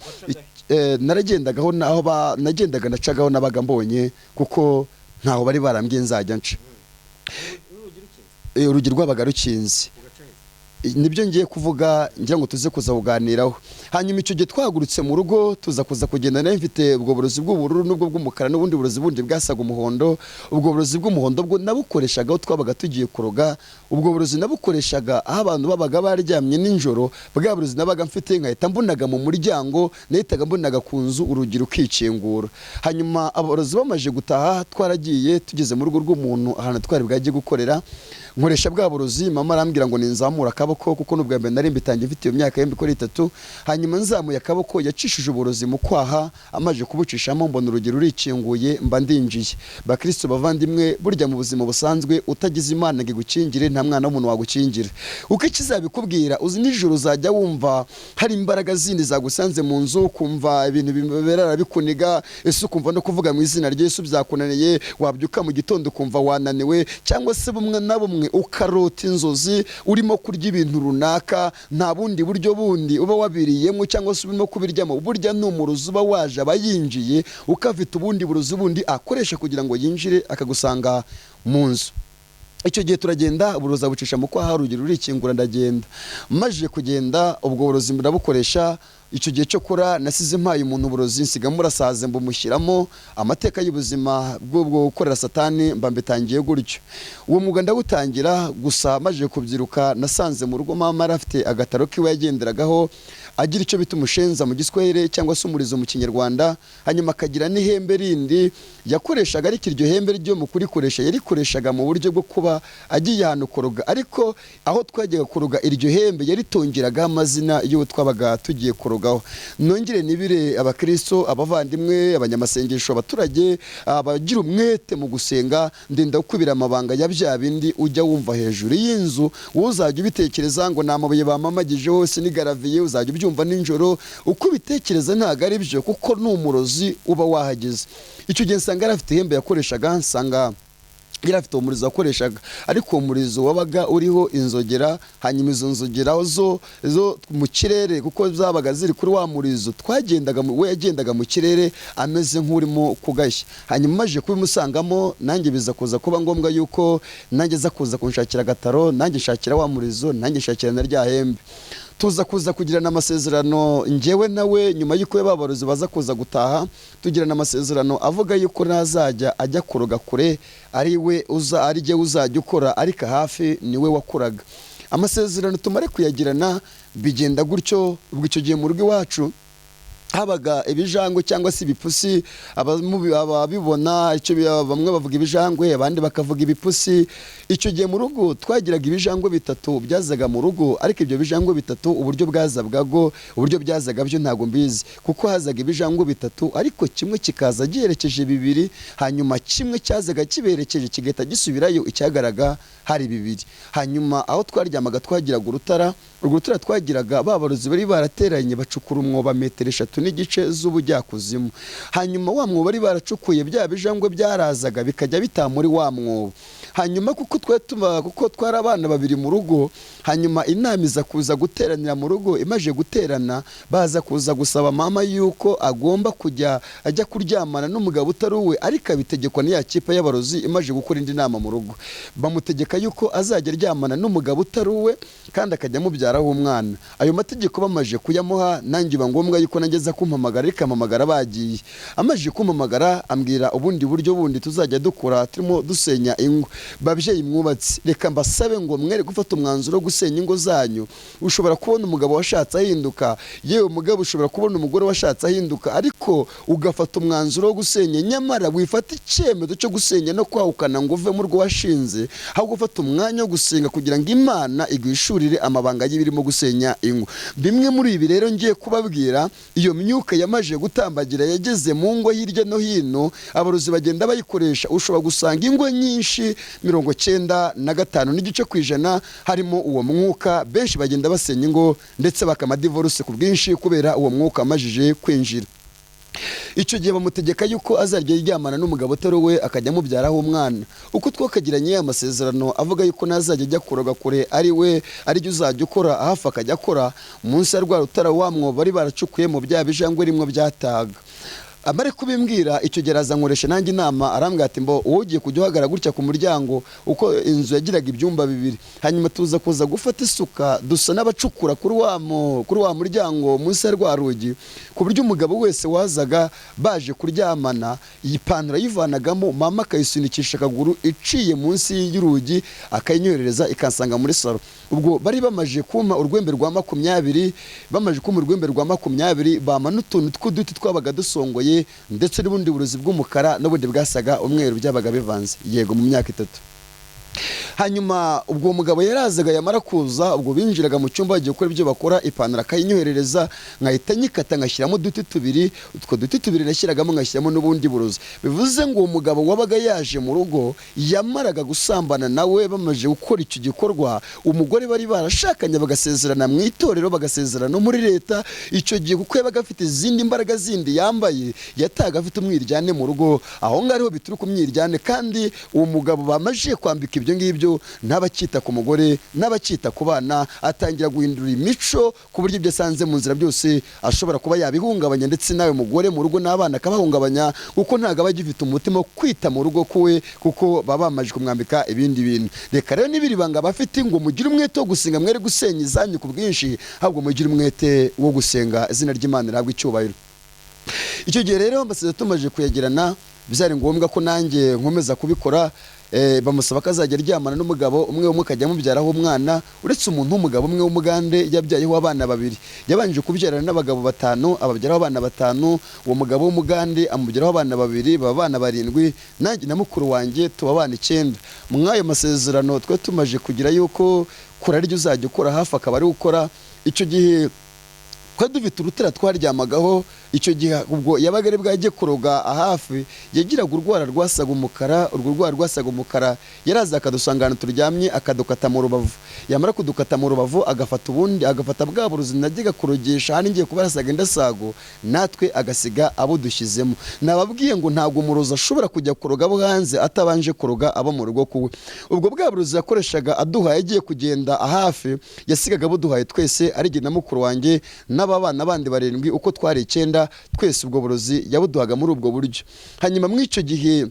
Naragendagaho naho nagendaga nacagaho nabaga mbonye, kuko ntaho bari barambwiye nzajya nca. Urugi rwabaga rukinze, nibyo ngiye kuvuga, ngira ngo tuze kuza kuganiraho. Hanyuma icyo gihe twahagurutse mu rugo, tuza kuza kugenda, nari mfite ubwo burozi bw'ubururu n'ubwo bw'umukara n'ubundi burozi bundi bwasaga umuhondo. Ubwo burozi bw'umuhondo bwo nabukoreshaga aho twabaga tugiye kuroga. Ubwo burozi nabukoreshaga aho abantu babaga baryamye nijoro. Bwa burozi nabaga mfite nkahita mbunaga mu muryango, nahitaga mbunaga ku nzu, urugi rukikingura. Hanyuma abarozi bamaze gutaha, twaragiye tugeze mu rugo rw'umuntu ahantu twari bwajye gukorera, nkoresha bwa burozi. Mama arambwira ngo ninzamura akaboko, kuko n'ubwa mbere nari mbitangiye mfite iyo myaka y'imikoro 3. Hanyuma nzamuye akaboko, yacishije uburozi mu kwaha, amaje kubucishamo mbona urugi rurikinguye, mba ndinjiye. Bakristo bavandimwe, burya mu buzima busanzwe utagize Imana ngo igukingire, nta mwana w'umuntu wagukingira. Uko ikizabikubwira, uzi nijoro uzajya wumva hari imbaraga zindi zagusanze mu nzu, kumva ibintu biberara bikuniga, ese ukumva no kuvuga mu izina rya Yesu byakunaniye, wabyuka mu gitondo ukumva wananiwe, cyangwa se bumwe na bumwe ukarota inzozi urimo kurya ibintu runaka, nta bundi buryo bundi uba wabiriyemo cyangwa se urimo kubiryamo. Burya ni umurozi uba waje, aba yinjiye, ukafite ubundi burozi bundi akoresha kugira ngo yinjire akagusanga mu nzu. Icyo gihe turagenda, uburozi abucisha mu kwaha, urugi rurikingura, ndagenda. Maje kugenda, ubwo burozi ndabukoresha. Icyo gihe cyo kora nasize mpaye umuntu uburozi, nsiga murasaze mbumushyiramo. Amateka y'ubuzima bw'ubwo gukorera satani mba mbitangiye gutyo. Uwo mwuga ndawutangira gusa maze kubyiruka, nasanze mu rugo mama yari afite agataro kiwe yagenderagaho, agira icyo bita umushenza mu Giswahili cyangwa se umurizo mu Kinyarwanda, hanyuma akagira n'ihembe rindi yakoreshaga. Ariko iryo hembe ryo mu kurikoresha yarikoreshaga mu buryo bwo kuba agiye ahantu kuroga, ariko aho twajyaga kuroga iryo hembe yaritongeraga amazina y'uwo twabaga tugiye kurogaho. Nongere nibire abakristo, abavandimwe, abanyamasengesho, abaturage, abagira umwete mu gusenga, ndenda gukubira amabanga ya bya bindi ujya wumva hejuru y'inzu. Wowe uzajya ubitekereza ngo ni amabuye bamamagije hose, ni garaviye, uzajya ubyumva nijoro. Uko ubitekereza ntabwo ari byo, kuko ni umurozi uba wahageze. Icyo gihe nsanga yari afite ihembe yakoreshaga, nsanga yari afite uwo murizo wakoreshaga, ariko uwo murizo wabaga uriho inzogera. Hanyuma izo nzogera zo mu kirere, kuko zabaga ziri kuri wa murizo twagendaga, we yagendaga mu kirere ameze nk'urimo kugashya. Hanyuma maje kubimusangamo, nanjye biza kuza kuba ngombwa yuko nanjye aza kuza kunshakira agataro, nanjye nshakira wa murizo, nanjye nshakira na rya hembe. Tuza kuza kugirana amasezerano njyewe nawe nyuma y'uko babarozi baza kuza gutaha, tugirana amasezerano avuga yuko ntazajya ajya kuroga kure, ari we uza, ari jye uzajya ukora, ariko hafi niwe wakoraga. Amasezerano tumare kuyagirana bigenda gutyo. Ubwo icyo gihe mu rugo iwacu habaga ibijangwe cyangwa se ibipusi, ababibona icyo bamwe bavuga ibijangwe, abandi bakavuga ibipusi. Icyo gihe mu rugo twagiraga ibijangwe bitatu byazaga mu rugo, ariko ibyo bijangwe bitatu uburyo bwazabwago, uburyo byazaga byo ntago mbizi, kuko hazaga ibijangwe bitatu, ariko kimwe kikaza giherekeje bibiri, hanyuma kimwe cyazaga kiberekeje kigahita gisubirayo, icyagaraga hari bibiri. Hanyuma aho twaryamaga twagiraga urutara, urwo rutara twagiraga babarozi bari barateranye bacukura umwoba metero 3.5 z'ubujyakuzimu. Hanyuma wa mwobo bari baracukuye, bya bijangwe byarazaga bikajya bitaha muri wa mwobo. Hanyuma kuko kuko twari abana babiri mu rugo, hanyuma inama iza kuza guteranira mu rugo. Imaje guterana baza kuza gusaba mama yuko agomba kujya ajya kuryamana n'umugabo utari uwe, ariko abitegekwa n'iya kipe y'abarozi. Imaje gukora indi nama mu rugo, bamutegeka yuko azajya aryamana n'umugabo utari uwe kandi akajya amubyaraho umwana. Ayo mategeko bamaje kuyamuha, nanjye biba ngombwa yuko nageza kumpamagara, ariko ampamagara bagiye. Amaje kumpamagara ambwira ubundi buryo bundi tuzajya dukora turimo dusenya ingo. Babyeyi mwubatse, reka mbasabe ngo mwere gufata umwanzuro wo gusenya ingo zanyu. Ushobora kubona umugabo washatse ahinduka, yewe umugabo ushobora kubona umugore washatse ahinduka, ariko ugafata umwanzuro wo gusenya, nyamara wifata icyemezo cyo gusenya no kwahukana ngo uve mu rwo washinze, ahubwo ufata umwanya wo gusenga kugira ngo Imana iguhishurire amabanga y'ibirimo gusenya ingo. Bimwe muri ibi rero ngiye kubabwira, iyo myuka yamaje gutambagira yageze mu ngo hirya no hino, abarozi bagenda bayikoresha. Ushobora gusanga ingo nyinshi 95.5% harimo uwo mwuka. Benshi bagenda basenya ingo ndetse bakamadivorce ku bwinshi kubera uwo mwuka amajije kwinjira. Icyo gihe bamutegeka yuko azajya aryamana n'umugabo utari we akajya amubyaraho umwana. Uko twakagiranye amasezerano avuga yuko ntazajya ajya kuroga kure, ari we ari jye uzajya ukora, hafi akajya akora munsi ya rwa rutara wa mwobo bari baracukuye mu bya bijangwe rimwe byataga. Amare kubimbwira icyo gihe araza nkoresha nanjye inama, arambwira ati mbo wowe ugiye kujya uhagarara gutya ku muryango, uko inzu yagiraga ibyumba bibiri. Hanyuma tuza kuza gufata isuka dusa n'abacukura kuri wa muryango munsi ya rwa rugi, ku buryo umugabo wese wazaga baje kuryamana iyi pantaro yivanagamo, mama akayisunikisha akaguru iciye munsi y'urugi akayinyoherereza ikansanga muri salo. Ubwo bari bamaje kumpa urwembe rwa 20, bamaje kumpa urwembe rwa 20, bama n'utuntu tw'uduti twabaga dusongoye ndetse n'ubundi burozi bw'umukara n'ubundi bwasaga umweru byabaga bivanze, yego mu myaka 3. Hanyuma ubwo mugabo yarazaga, yamara kuza ubwo binjiraga mu cyumba bagiye gukora ibyo bakora, ipantaro akayinyoherereza nkahita nyikata ngashyiramo uduti tubiri. Utwo duti tubiri nashyiragamo ngashyiramo n'ubundi burozi. Bivuze ngo uwo mugabo wabaga yaje mu rugo yamaraga gusambana nawe, bamaze gukora icyo gikorwa, umugore bari barashakanye bagasezerana mu itorero, bagasezerana no muri leta. Icyo gihe kuko yabaga afite izindi mbaraga zindi yambaye, yataga afite umwiryane mu rugo. Aho ngaho ariho bituruka umwiryane, kandi uwo mugabo bamaze kwambika ibyo ibyo ngibyo, ntabakita ku mugore, ntabakita ku bana, atangira guhindura imico ku buryo ibyo asanze mu nzira byose ashobora kuba yabihungabanya, ndetse nawe mugore mu rugo n'abana akabahungabanya, kuko ntabwo aba agifite umutima wo kwita mu rugo kuwe, kuko baba bamaze kumwambika ibindi bintu. Reka rero n'ibiri banga bafite ngo mugire umwete wo gusenga, mwere gusenya izanyu ku bwinshi, ahubwo mugire umwete wo gusenga, izina ry'Imana rihabwe icyubahiro. Icyo gihe rero amasezerano tumaze kuyegerana, byari ngombwa ko nanjye nkomeza kubikora. Bamusaba ko azajya aryamana n'umugabo umwe umwe akajya amubyaraho umwana. Uretse umuntu w'umugabo umwe w'umugande yabyayeho abana babiri, yabanje kubyarana n'abagabo 5, ababyaraho abana 5. Uwo mugabo w'umugande amubyaraho abana 2, baba abana 7, nanjye na mukuru wanjye tuba abana 9. Mw'ayo masezerano twe tumaje kugira yuko kura ryo uzajya ukora hafi akaba ari ukora. Icyo gihe twari dufite urutara twaryamagaho. Icyo gihe ubwo yabaga ari bwajye kuroga hafi, yagiraga urwara rwasaga umukara. Urwo rwara rwasaga umukara, yaraza akadusanga ahantu turyamye, akadukata mu rubavu. Yamara kudukata mu rubavu, agafata ubundi agafata bwa burozi najyaga kurogesha hano ngiye kubarasaga indasago, natwe agasiga abo dushyizemo. Nababwiye ngo ntabwo umurozi ashobora kujya kuroga abo hanze atabanje kuroga abo mu rugo kuwe. Ubwo bwa burozi yakoreshaga aduhaye agiye kugenda hafi, yasigaga abuduhaye twese, ari jye na mukuru wanjye n'aba bana bandi 7, uko twari 9 twese, ubwo burozi yabuduhaga muri ubwo buryo. Hanyuma muri icyo gihe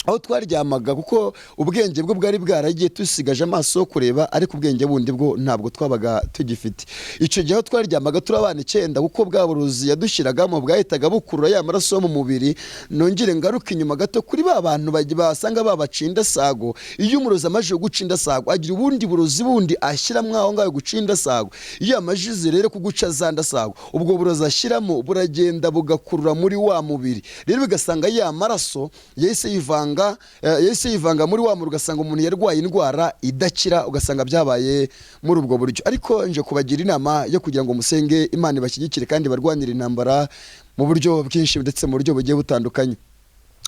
aho twaryamaga, kuko ubwenge bwo bwari bwaragiye, tusigaje amaso yo kureba, ariko ubwenge bundi bwo ntabwo twabaga tugifite. Icyo gihe aho twaryamaga turi abana 9, kuko bwa burozi yadushyiragamo bwahitaga bukurura ya maraso yo mu mubiri. Nongere ngaruke inyuma gato kuri ba bantu basanga babaca indasago. Iyo umurozi amaze guca indasago, agira ubundi burozi bundi ashyiramo aho ngaho guca indasago. Iyo amajize rero kuguca za ndasago, ubwo burozi ashyiramo buragenda bugakurura muri wa mubiri, rero bigasanga ya maraso yahise yivanga muri wa mubiri, ugasanga umuntu yarwaye indwara idakira, ugasanga byabaye muri ubwo buryo. Ariko nje kubagira inama yo kugira ngo musenge Imana ibashyigikire kandi barwanire intambara mu buryo bwinshi ndetse mu buryo bugiye butandukanye.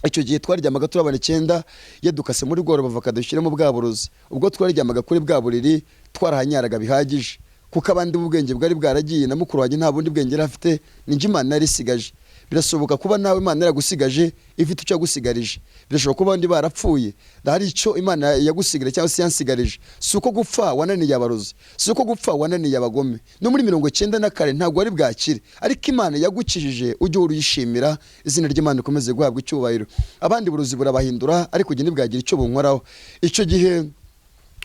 Icyo gihe twaryamaga turi abana 9, yadukase muri rwa rubavu akadushyiramo bwa burozi. Ubwo twaryamaga kuri bwa buriri twarahanyaraga bihagije, kuko abandi b'ubwenge bwari bwaragiye, na mukuru wanjye nta bundi bwenge yari afite, ninjye Imana yari isigaje. Birashoboka kuba nawe Imana yaragusigaje ifite icyo yagusigarije. Birashoboka kuba abandi barapfuye, hari icyo Imana yagusigarije cyangwa se yansigarije. Si uko gupfa wananiye abarozi, si uko gupfa wananiye abagome. No muri 94 ntabwo wari bwakire, ariko Imana yagukijije, ujye uruyishimira, izina ry'Imana rikomeze guhabwa icyubahiro. Abandi burozi burabahindura, ariko ujye ntibwagira icyo bunkoraho. Icyo gihe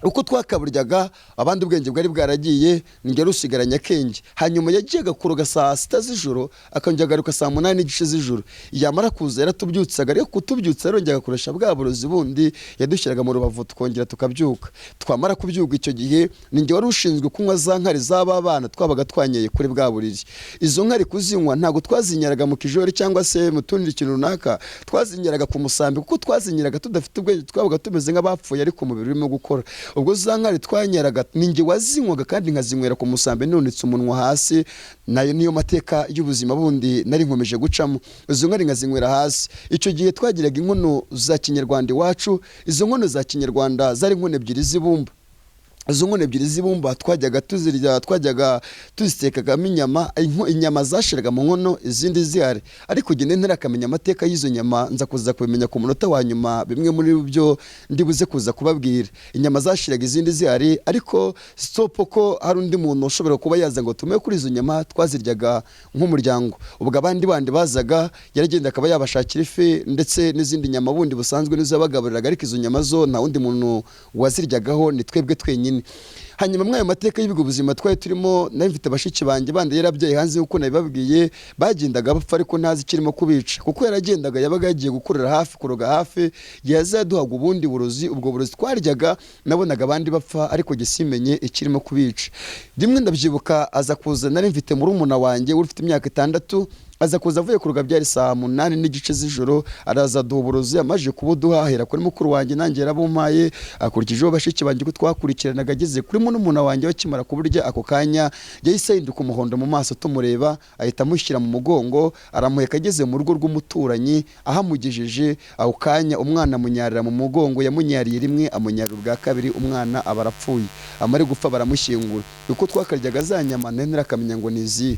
uko twakaburyaga, abandi ubwenge bwari bwaragiye, njye rusigaranye akenge. Hanyuma yagiyaga kuroga saa 6 z'ijoro, akongera agaruka saa 8:30 z'ijoro. Yamara kuza yaratubyutsaga, ariko kutubyutsa yarongera agakoresha bwa burozi bundi yadushyiraga mu rubavu, tukongera tukabyuka. Twamara kubyuka, icyo gihe ninjye wari ushinzwe kunywa za nkari z'aba bana twabaga twanyeye kuri bwa buriri. Izo nkari kuzinywa ntabwo twazinyaraga mu kijori cyangwa se mu tundi kintu runaka, twazinyaraga ku musambi, kuko twazinyaraga tudafite ubwenge, twabaga tumeze nk'abapfuye ariko umubiri urimo gukora. Ubwo za nkari twanyaraga ninjye wazinywaga, kandi nkazinywera ku musambi nunitse umunwa hasi. Nayo niyo mateka y'ubuzima bundi nari nkomeje gucamo. Izo nkari nkazinywera hasi. Icyo gihe twagiraga inkono za kinyarwanda iwacu. Izo nkono za kinyarwanda zari inkono 2 z'ibumba. Izo nkono 2 z'ibumba twajyaga tuzirya, twajyaga tuzitekagamo inyama. Inyama zashiraga mu nkono izindi zihari, ariko ugende ntarakamenya amateka y'izo nyama, nza kuza kubimenya ku munota wa nyuma, bimwe muri byo ndibuze kuza kubabwira. Inyama zashiraga izindi zihari, ariko stop ko hari undi muntu ushobora kuba yaza ngo tume kuri izo nyama, twaziryaga nk'umuryango. Ubwo abandi bandi bazaga yaragenda akaba yabashakira ifi ndetse n'izindi nyama bundi busanzwe nizo yabagaburiraga, ariko izo nyama zo nta wundi muntu waziryagaho, ni twebwe twenyine. Hanyuma muri ayo mateka y'ibigo buzima twari turimo, nari mfite bashiki banjye bandi yarabyaye hanze, uko nabibabwiye, bagendaga bapfa ariko ntazi ikirimo kubica, kuko yaragendaga yabaga yagiye gukorera hafi, kuroga hafi, yazaduhaga ubundi burozi. Ubwo burozi twaryaga nabonaga abandi bapfa ariko jye simenye ikirimo kubica. Rimwe ndabyibuka aza kuza, nari mfite murumuna wanjye uri ufite imyaka 6, aza kuza avuye kuroga, byari saa 8:30 z'ijoro, araza aduha uburozi. Amaze kubuduha ahera kuri mukuru wanjye, nanjye yarabumpaye, akurikijeho bashiki banjye ko twakurikiranaga, ageze kuri murumuna wanjye bakimara kuburya ako kanya yahise ahinduka umuhondo mu maso tumureba, ahita amushyira mu mugongo aramuheka, ageze mu rugo rw'umuturanyi ahamugejeje ako kanya umwana amunyarira mu mugongo, yamunyariye rimwe, amunyarira ubwa kabiri, umwana aba arapfuye. Amare gupfa baramushyingura. Uko twakaryaga za nyama nari ntarakamenya ngo ni izihe.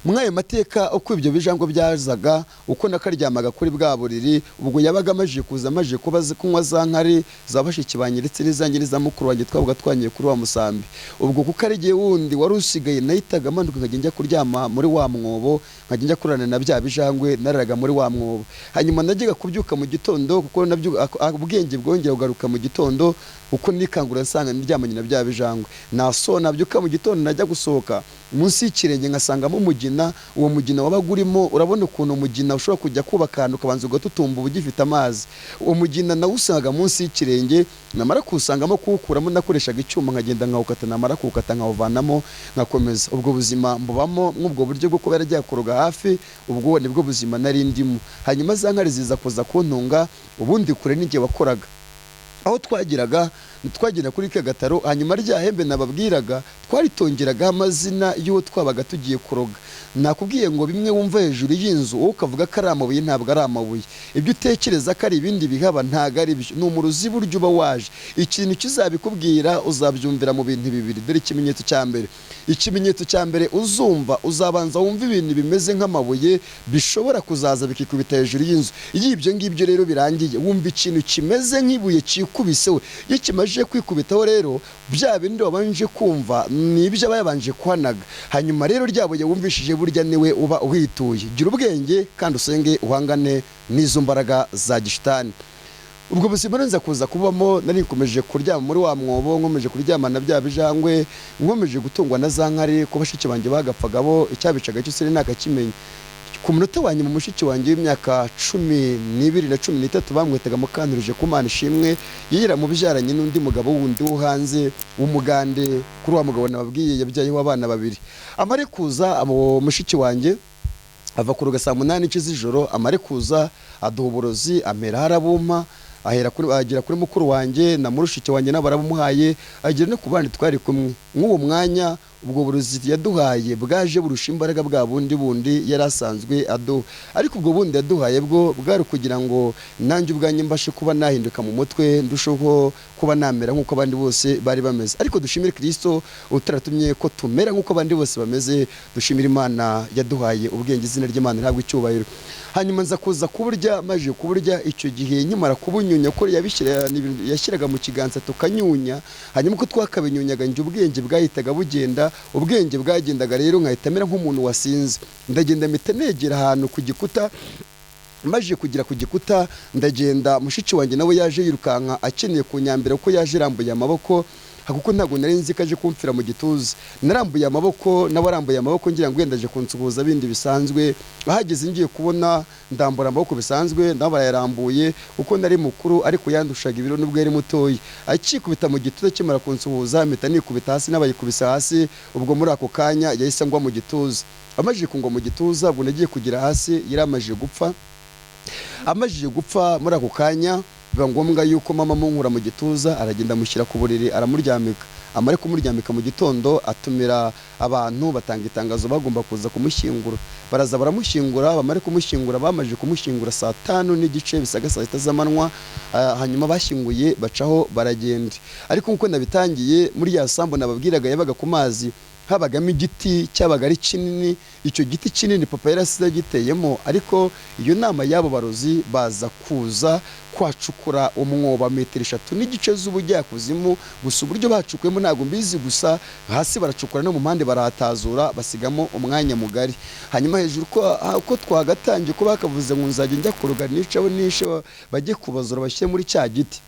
Muri ayo mateka, uko ibyo bijangwe byazaga, uko nakaryamaga kuri bwa buriri, ubwo yabaga amajije kuza, amajije kuba azi kunywa za nkari za bashiki banjye ndetse n'izanjye n'iza mukuru wanjye, twabaga twangiye kuri wa musambi. Ubwo kuko ari igihe wundi wari usigaye, nahitaga manuka nkajya njya kuryama muri wa mwobo, nkajya njya kurarana na bya bijangwe, nararaga muri wa mwobo. Hanyuma najyaga kubyuka mu gitondo, kuko nabyo ubwenge bwongera kugaruka mu gitondo, uko nikangura nsanga ndyamanye na bya bijangwe. Naso nabyuka mu gitondo, najya gusohoka, munsi y'ikirenge nkasangamo umugina. Uwo mugina wabaga urimo, urabona ukuntu umugina ushobora kujya kubaka ahantu ukabanza ugatutumba uba ugifite amazi, uwo mugina nawusangaga munsi y'ikirenge. Namara kuwusangamo, kuwukuramo nakoreshaga icyuma, nkagenda nkawukata, namara kuwukata nkawuvanamo, nkakomeza ubwo buzima mbubamo nk'ubwo buryo bwo kuba yaragiye kuroga hafi. Ubwo nibwo buzima nari ndimo. Hanyuma za nkari ziza kuza kuntunga. Ubundi kure n'igihe wakoraga aho twagiraga, twagera kuri Kagataro. Hanyuma rya hembe nababwiraga, twaritongeragaho amazina y'uwo twabaga tugiye kuroga. Nakubwiye ngo bimwe wumva hejuru y'inzu wowe ukavuga ko ari amabuye, ntabwo ari amabuye. Ibyo utekereza ko ari ibindi bihaba, ntabwo ari byo, ni umurozi buryo uba waje. Ikintu kizabikubwira uzabyumvira mu bintu bibiri. Dore ikimenyetso cya mbere. Ikimenyetso cya mbere uzumva, uzabanza wumva ibintu bimeze nk'amabuye bishobora kuzaza bikikubita hejuru y'inzu. Iyo ibyo ngibyo rero birangiye, wumva ikintu kimeze nk'ibuye cyikubiseho. Iyo kimaze kwikubitaho rero, bya bindi wabanje kumva ni ibyo aba yabanje kuhanaga. Hanyuma rero rya buye wumvishije, burya niwe uba uhituye. Gira ubwenge kandi usenge, uhangane n'izo mbaraga za gishitani. Ubwo buzima nza kuza kubamo, nari nkomeje kuryama muri wa mwobo, nkomeje kuryamana bya bijangwe, nkomeje gutungwa na za nkari. Ko bashiki banjye bagapfaga bo, icyabicaga cyose ntakakimenya. Ku munota wa nyuma, mushiki wanjye w'imyaka 12 na 13, bamwitaga Mukanturije ku Mana ishimwe, yaramubyaranye n'undi mugabo wundi wo hanze w'umugande. Kuri wa mugabo nababwiye yabyayeho abana babiri. Amare kuza, abo mushiki wanjye ava kuruga saa 8 z'ijoro, amare kuza aduha uburozi, amera harabumpa, ahera kuri, agera kuri mukuru wanjye na murushiki wanjye nabo barabumuhaye, agera no ku bandi twari kumwe nk'uwo mwanya. Ubwo burozi yaduhaye bwaje burusha imbaraga bwa bundi bundi yari asanzwe aduha, ariko ubwo bundi yaduhaye bwo bwari kugira ngo nanjye ubwanjye mbashe kuba nahinduka mu mutwe, ndusheho kuba namera nk'uko abandi bose bari bameze. Ariko dushimire Kristo utaratumye ko tumera nk'uko abandi bose bameze. Dushimire Imana yaduhaye ubwenge, izina ry'Imana ntabwo icyubahiro. Hanyuma nza kuza kuburya. Maje kuburya, icyo gihe nkimara kubunyunya, ko yabishyira yashyiraga mu kiganza tukanyunya, hanyuma uko twakabinyunyaga, njye ubwenge bwahitaga bugenda. Ubwenge bwagendaga rero, nkahita mera nk'umuntu wasinze. Ndagenda mpita negera ahantu ku gikuta. Maje kugera ku gikuta, ndagenda, mushiki wanjye nawe yaje yirukanka akeneye kunyambira, kuko yaje arambuye amaboko, kuko ntabwo nari nzi ko aje kumfira mu gituza. Narambuye amaboko, nawe arambuye amaboko, ngira ngo wenda aje kunsuhuza bindi bisanzwe. Ahageze ngiye kubona, ndambura amaboko bisanzwe, nawe barayarambuye, kuko nari mukuru ariko yandushaga ibiro nubwo yari mutoya. Akikubita mu gituza, akimara kunsuhuza, mpita nikubita hasi, n'abayikubise hasi. Ubwo muri ako kanya yahise ngwa mu gituza. Amajije kungwa mu gituza, ubwo nagiye kugira hasi yari amajije gupfa. Amajije gupfa muri ako kanya, biba ngombwa yuko mama amunkura mu gituza, aragenda amushyira ku buriri, aramuryamika. Amare kumuryamika, mu gitondo atumira abantu, batanga itangazo, bagomba kuza kumushyingura. Baraza baramushyingura. Bamare kumushyingura, bamaze kumushyingura saa 5:30 bisaga saa 6 z'amanywa. Hanyuma bashyinguye bacaho baragenda. Ariko nkuko nabitangiye, muri ya sambu nababwiraga yabaga ku mazi, habagamo igiti cyabaga ari kinini. Icyo giti kinini papa yarasize agiteyemo, ariko iyo nama y'abo barozi baza kuza kwacukura umwobo metero 3.5 z'ubujyakuzimu. Gusa uburyo bacukuyemo ntabwo mbizi, gusa hasi baracukura no mu mpande barahatazura, basigamo umwanya mugari. Hanyuma hejuru ko twagatangiye, ko bakavuze ngo nzajya njya kuroga nicaho nishe, bajye kubazura bashyire muri cya giti.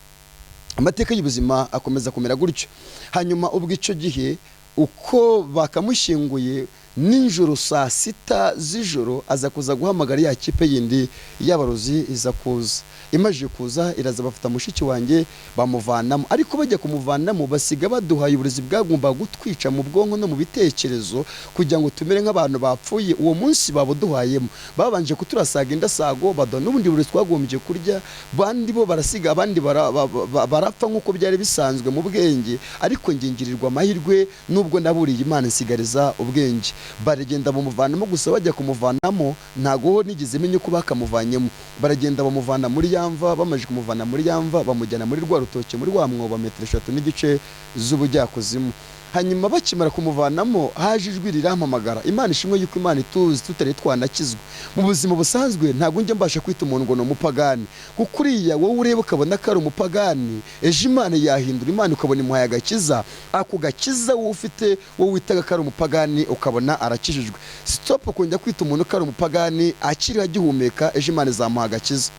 Amateka y'ubuzima akomeza kumera gutyo. Hanyuma ubwo icyo gihe uko bakamushyinguye, nijoro saa 6 z'ijoro aza kuza guhamagara ya kipe yindi y'abarozi, iza kuza. Imaze kuza, iraza bafata mushiki wanjye bamuvanamo. Ariko bajya kumuvanamo, basiga baduhaye uburezi bwagomba gutwica mu bwonko no mu bitekerezo, kugira ngo tumere nk'abantu bapfuye. Uwo munsi babuduhayemo, babanje kuturasaga indasago, baduha n'ubundi burezi twagombye kurya. Bandi bo barasiga, abandi barapfa nk'uko byari bisanzwe mu bwenge, ariko ngingirirwa amahirwe, nubwo naburiye Imana nsigariza ubwenge. Baragenda bamuvanamo. Gusa bajya kumuvanamo, ntago nigeze menya uko bakamuvanyemo. Baragenda bamuvana muri yamva. Bamaze kumuvana muri yamva, bamujyana muri rwa rutoki, muri wa mwobo metero 3.5 z'ubujyakuzimu. Hanyuma bakimara kumuvanamo haje ijwi rirampamagara. Imana ishimwe yuko Imana ituzi tutari twanakizwa. Mu buzima busanzwe ntabwo njya mbasha kwita umuntu ngo ni umupagani, kuko uriya wowe ureba ukabona ko ari umupagani, ejo Imana yahindura Imana ukabona imuhaye agakiza, ako gakiza wowe ufite wowe witaga ko ari umupagani ukabona arakijijwe. Stop kongera kwita umuntu ko ari umupagani akiriho agihumeka, ejo Imana izamuha agakiza.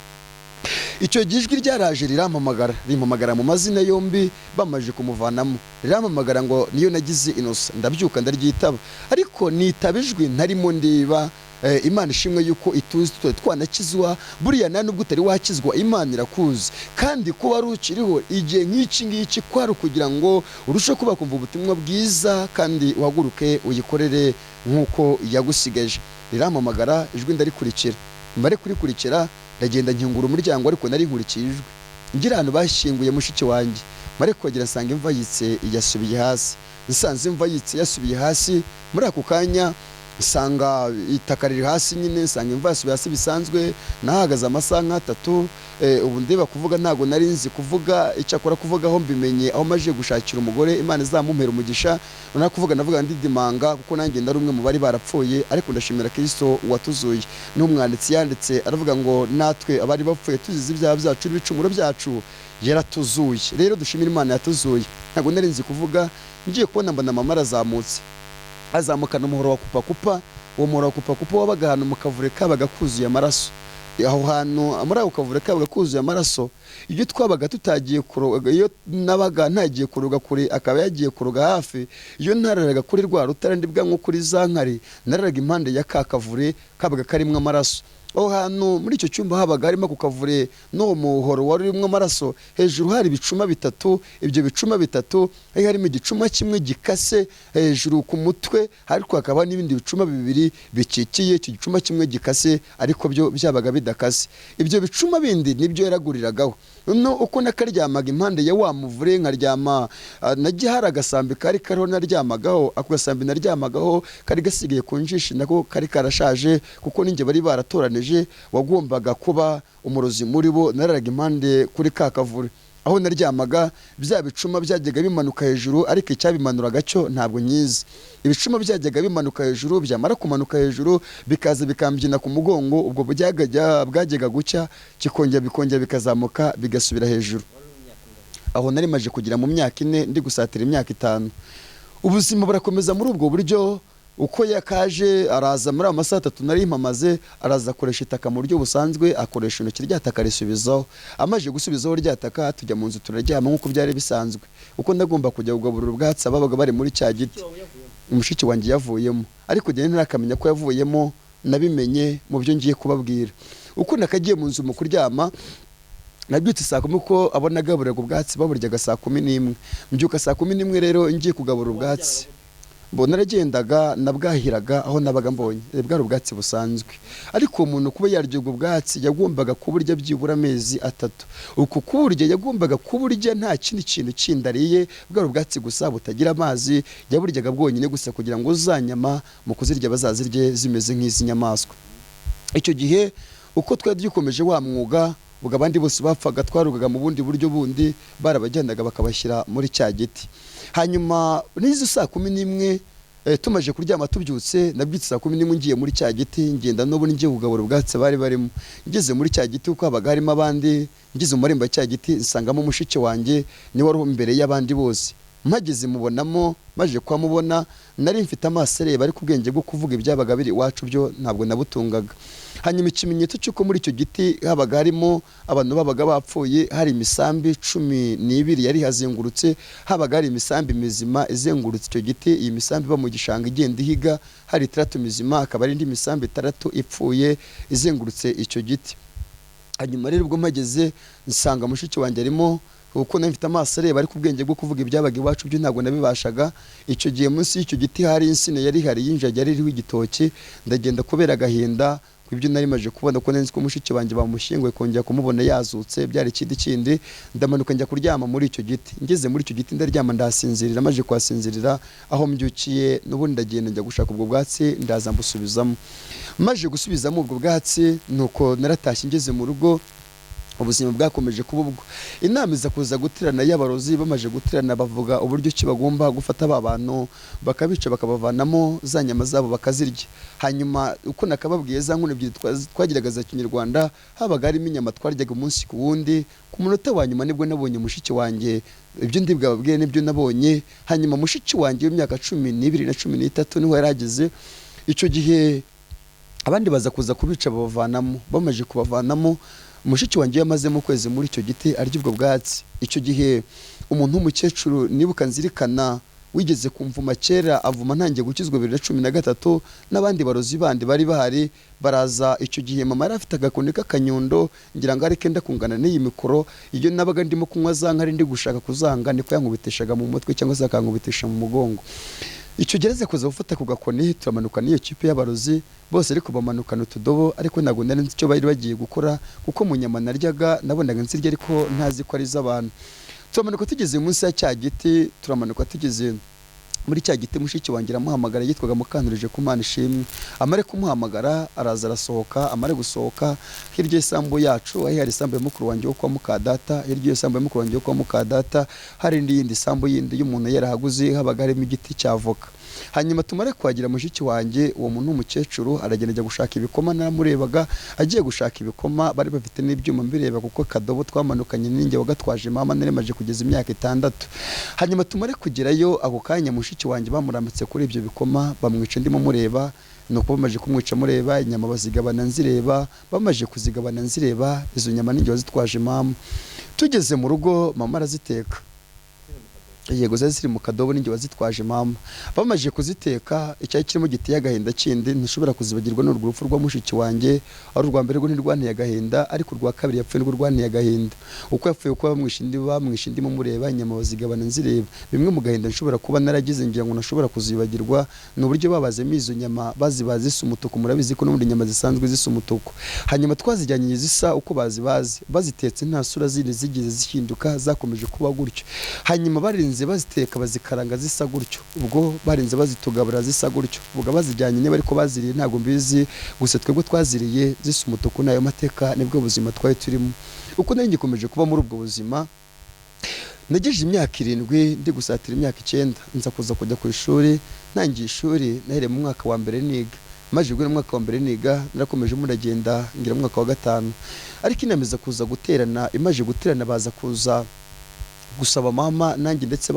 Icyo gihe ijwi ryaraje rirampamagara, rimpamagara mu mazina yombi bamaze kumuvanamo, rirampamagara ngo niyo nagize Innocent. Ndabyuka ndaryitaba, ariko nitaba ijwi ntarimo ndeba. Imana ishimwe yuko ituzi tutari twanakizwa. Buriya nta nubwo utari wakizwa Imana irakuzi, kandi kuba wari ukiriho igihe nk'iki ngiki kwari ukugira ngo urusheho kuba kumva ubutumwa bwiza kandi uhaguruke uyikorere nk'uko yagusigaje. Rirampamagara ijwi ndarikurikira, mbare kurikurikira ndagenda nkingura umuryango, ariko nari nkurikiye ijwi ngira ahantu bashyinguye mushiki wanjye. Mare kuhagera nsanga imva yitse yasubiye hasi, nsanze imva yitse yasubiye hasi. Muri ako kanya nsanga itaka riri hasi nyine, nsanga imva yasubiye hasi bisanzwe. Nahagaze amasaha nk'atatu. Ubu ndeba kuvuga ntabwo nari nzi kuvuga, icyakora kuvugaho mbimenye aho maje gushakira umugore, Imana izamumpera umugisha. Nari kuvuga navuga ndidimanga kuko nanjye ndari umwe mu bari barapfuye, ariko ndashimira Kristo watuzuye. N'umwanditsi yanditse aravuga ngo natwe abari bapfuye tuzize ibyaha byacu n'ibicumuro byacu yaratuzuye. Rero dushimira Imana yatuzuye. Ntabwo nari nzi kuvuga, ngiye kubona mbona mama arazamutse, azamukana umuhoro wa kupakupa. Uwo muhoro wa kupakupa wabaga ahantu mu kavure kabaga kuzuye amaraso. Aho hantu muri ako kavure kabaga kuzuye amaraso, iyo twabaga tutagiye kuroga, iyo nabaga ntagiye kuroga kure akaba yagiye kuroga hafi, iyo ntararaga kuri rwa rutare ndibwa nko kuri za nkari, nararaga impande ya ka kavure kabaga karimo amaraso. Aho hantu muri icyo cyumba habaga harimo ako kavure n'uwo muhoro wari urimo amaraso, hejuru hari ibicuma bitatu. Ibyo bicuma bitatu hari harimo igicuma kimwe gikase hejuru ku mutwe, ariko hakaba n'ibindi bicuma bibiri bikikiye icyo gicuma kimwe gikase, ariko byo byabaga bidakase. Ibyo bicuma bindi nibyo yaraguriragaho. No uko nakaryamaga impande ya wa muvure nkaryama, nagiye hari agasambi kari kariho naryamagaho. Ako gasambi naryamagaho kari gasigaye ku njishi, nako kari karashaje kuko ninjye bari baratoranije wagombaga kuba umurozi muri bo. Nararaga impande kuri ka kavure aho naryamaga, bya bicuma byajyaga bimanuka hejuru, ariko icyabimanuraga cyo ntabwo nyizi. Ibicuma byajyaga bimanuka hejuru, byamara kumanuka hejuru bikaza bikambyina ku mugongo, ubwo bwajyaga gucya kikongera bikongera bikazamuka bigasubira hejuru. Aho nari maje kugira mu myaka 4 ndi gusatira imyaka 5. Ubuzima burakomeza muri ubwo buryo. Uko yakaje araza muri amasaha 3 nari mpamaze, araza akoresha itaka mu buryo busanzwe, akoresha intoki rya taka risubizaho. Amaje gusubizaho rya taka tujya mu nzu turaryama nk'uko byari bisanzwe. Uko ndagomba kujya kugaburira ubwatsi ababaga bari muri cya giti, umushiki wanjye yavuyemo, ariko njye ntarakamenya ko yavuyemo, nabimenye mu byo ngiye kubabwira. Uko nakagiye mu nzu mu kuryama, nabyutse saa 10 kuko abo nagaburiraga ubwatsi baburyaga saa 11. Mbyuka saa 11 rero ngiye kugabura ubwatsi. Mbona naragendaga nabwahiraga aho nabaga mbonye, bwari ubwatsi busanzwe. Ariko umuntu kuba yarya ubwo bwatsi yagombaga kuburya byibura amezi 3. Uku kuburya yagombaga kuburya nta kindi kintu kindariye, bwari ubwatsi gusa butagira amazi, yaburyaga bwonyine gusa kugira ngo za nyama mu kuzirya bazazirye zimeze nk'izi nyamaswa. Icyo gihe uko twari dukomeje wa mwuga, ubwo abandi bose bapfaga twarugaga mu bundi buryo bundi, barabajyanaga bakabashyira muri cya giti. Hanyuma n'izo saa 11 tumaje kuryama tubyutse, nabyutse saa 11 ngiye muri cya giti, ngenda n'ubu ngiye kugabura ubwatsi bari barimo. Ngeze muri cya giti uko habaga harimo abandi, ngeze mu marembo ya cya giti nsangamo mushiki wanjye niwe wari imbere y'abandi bose. Mpageze mubonamo, maje kwamubona nari mfite amaso areba, ariko ubwenge bwo kuvuga ibyabaga biri iwacu byo ntabwo nabutungaga. Hanyuma ikimenyetso cy'uko muri icyo giti habaga harimo abantu babaga bapfuye, hari imisambi 12 yari hazengurutse, habaga hari imisambi mizima izengurutse icyo giti. Iyi misambi iba mu gishanga igenda ihiga, hari 3 mizima, akaba ari indi misambi 3 ipfuye izengurutse icyo giti. Hanyuma rero ubwo mpageze nsanga mushiki wanjye arimo, kuko nari mfite amaso areba ariko ubwenge bwo kuvuga ibyabaga iwacu byo ntabwo nabibashaga. Icyo gihe munsi y'icyo giti hari insina yari ihari y'injagi yari iriho igitoki. Ndagenda kubera agahinda ibyo nari maje kubona ko nzi ko mushiki wanjye bamushyinguye, kongera kumubona yazutse byari ikindi kindi. Ndamanuka njya kuryama muri icyo giti. Ngeze muri icyo giti ndaryama ndasinzirira. Maje kuhasinzirira aho mbyukiye n'ubundi ndagenda njya gushaka ubwo bwatsi, ndaza mbusubizamo. Maje gusubizamo ubwo bwatsi nuko naratashye ngeze mu rugo. Ubuzima bwakomeje kuba ubwo. Inama iza kuza guterana y'abarozi, bamaze guterana bavuga uburyo ki bagomba gufata ba bantu bakabica, bakabavanamo za nyama zabo bakazirya. Hanyuma uko nakababwiye, za nkono ebyiri twagiraga za kinyarwanda, habaga harimo inyama twaryaga umunsi ku wundi. Ku munota wa nyuma nibwo nabonye mushiki wanjye, ibyo ndi bwababwiye nibyo nabonye. Hanyuma mushiki wanjye w'imyaka 12 na 13 niho yari ageze icyo gihe. Abandi baza kuza kubica babavanamo. Bamaze kubavanamo, mushiki wanjye yamazemo ukwezi muri icyo giti arya ubwo bwatsi. Icyo gihe umuntu w'umukecuru nibuka nzirikana wigeze kumvuma kera, avuma ntangiye gukizwa 2013, n'abandi barozi bandi bari bahari baraza. Icyo gihe mama yari afite agakoni k'akanyundo, ngira ngo ari kenda kungana n'iyi mikoro. Iyo nabaga ndimo kunywa za nkari ndi gushaka kuzanga, niko yankubitishaga mu mutwe cyangwa se akankubitisha mu mugongo. Icyo gereze kuza gufata ku gakoni, turamanuka n'iyo kipe y'abarozi bose, ariko bamanukana utudobo, ariko ntabwo nari nzi icyo bari bagiye gukora, kuko mu nyama naryaga nabonaga nzirya ariko ntazi ko ari iz'abantu. Turamanuka tugeze munsi ya cya giti, turamanuka tugeze muri cya giti, mushiki wanjye aramuhamagara, yitwaga Mukanturije ku Mana ishimwe. Amare kumuhamagara araza arasohoka. Amare gusohoka, hirya y'isambu yacu aho hari isambu ya mukuru wanjye wo kwa mukadata, hirya y'isambu ya mukuru wanjye wo kwa mukadata hari indi yindi sambu yindi y'umuntu yarahaguze, habaga harimo igiti cya voka. Hanyuma tumare kuhagira, mushiki wanjye uwo muntu w'umukecuru aragenda ajya gushaka ibikoma. Naramurebaga agiye gushaka ibikoma, bari bafite n'ibyuma mbireba, kuko kadobo twamanukanye ninjye wagatwaje mama, nari kugeza imyaka 6. Hanyuma tumare kugerayo, ako kanya mushiki wanjye bamurambitse kuri ibyo bikoma, bamwica ndimo mureba. Nuko bamaze kumwica mureba, inyama bazigabana nzireba. Bamaze kuzigabana nzireba, izo nyama ninjye wazitwaje mama. Tugeze mu rugo mama araziteka, yego zari ziri mu kadobo, ninjye wazitwaje mama. Bamaze kuziteka, icyari kirimo giteye agahinda kindi ntishobora kuzibagirwa n'urwo rupfu rwa mushiki wanjye. Ari urwa mbere rwo ntirwanteye agahinda, ariko urwa kabiri yapfuye nirwo rwanteye agahinda. Uko yapfuye, uko bamwishe ndimo mureba, inyama bazigabana nzireba. Bimwe mu gahinda nshobora kuba naragize ngira ngo ntashobora kuzibagirwa ni uburyo babazemo izo nyama, bazibaze zisa umutuku. Murabizi ko n'ubundi inyama zisanzwe zisa umutuku. Hanyuma twazijyanye zisa uko bazibaze, bazitetse nta sura zindi zigeze zihinduka, zakomeje kuba gutyo. Hanyuma barinze baziteka bazikaranga zisa gutyo, ubwo barinze bazitugabura zisa gutyo. Ubwo bazijyanye niba ariko baziriye ntabwo mbizi, gusa twebwe twaziriye zisa umutuku. N'ayo mateka nibwo buzima twari turimo. Uko nari ngikomeje kuba muri ubwo buzima, nagejeje imyaka 7 ndi gusatira imyaka 9, nza kuza kujya ku ishuri. Ntangiye ishuri nahereye mu mwaka wa mbere niga, maze guhera mu mwaka wa mbere niga narakomeje muragenda ngira mu mwaka wa 5. Ariko inama kuza guterana, imaje guterana baza kuza gusaba mama nanjye, ndetse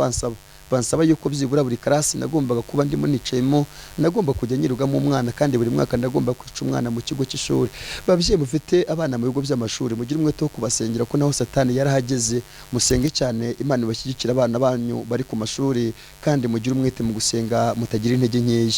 bansaba yuko byibura buri karasi nagombaga kuba ndimo nicayemo nagomba kujya nyirugamo umwana, kandi buri mwaka ndagomba kwica umwana mu kigo cy'ishuri. Babyeyi mufite abana mu bigo by'amashuri, mugire umwete wo kubasengera ko naho Satani yarahageze. Musenge cyane Imana ibashyigikira abana banyu bari ku mashuri, kandi mugire umwete mu gusenga, mutagira intege nkeya.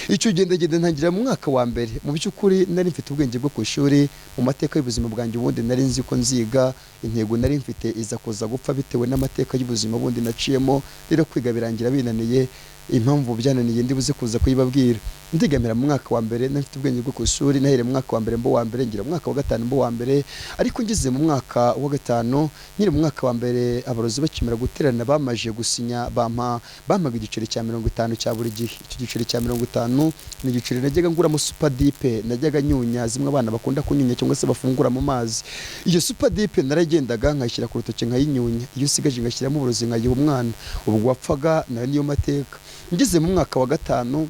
Icyo gendagenda ntangira mu mwaka wa mbere. Mu by'ukuri nari mfite ubwenge bwo ku ishuri. Mu mateka y'ubuzima bwanjye ubundi nari nzi ko nziga, intego nari mfite iza kuza gupfa bitewe n'amateka y'ubuzima bundi naciyemo. Rero kwiga birangira binaniye, impamvu byananiye ndibuze kuza kuyibabwira. Ndigamira mu mwaka wa mbere nafite ubwenge bwo ku ishuri, nahereye mu mwaka wa mbere mbo wa mbere, ngira mu mwaka wa 5 mbo wa mbere. Ariko ngeze mu mwaka wa 5, nkiri mu mwaka wa mbere, abarozi bakimara guterana bamaje gusinya, bampaga igiceri cya 50 cya buri gihe. Icyo giceri cya 50 ni igiceri najyaga nguramo super dip, najyaga nyunya zimwe abana bakunda kunyunya cyangwa se bafungura mu mazi. Iyo super dip naragendaga nkayishyira ku rutoki nkayinyunya, iyo usigaje ngashyiramo uburozi nkayiha umwana, ubwo wapfaga nayo niyo mateka. Ngeze mu mwaka wa 5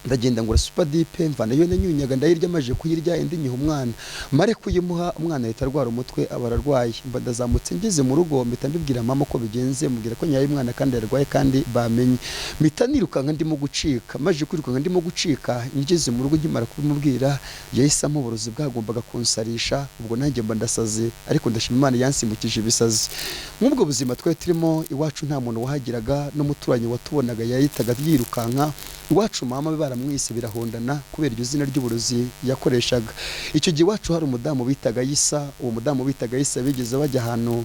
ndagenda ngura super dip, mvana iyo nanyunyaga ndayirya, maje kuyirya indi nyiha umwana. Mare kuyimuha umwana ahita arwara umutwe, aba ararwaye. Mba ndazamutse ngeze mu rugo mpita mbibwira mama ko bigenze, mubwira ko nyaye umwana kandi yarwaye kandi bamenye. Mpita nirukanka ndimo gucika, maje kwirukanka ndimo gucika, ngeze mu rugo nkimara kubimubwira yahise ampa uburozi bwagombaga kunsarisha, ubwo nanjye mba ndasaze, ariko ndashima Imana yansimbukije ibisazi. Nk'ubwo buzima twari turimo iwacu nta muntu wahagiraga, n'umuturanyi watubonaga yahitaga yirukanka. Iwacu mama baramwise Birahondana kubera iryo zina ry'uburozi yakoreshaga. Icyo gihe iwacu hari umudamu bitaga Yisa, uwo mudamu bitaga Yisa bigeze bajya ahantu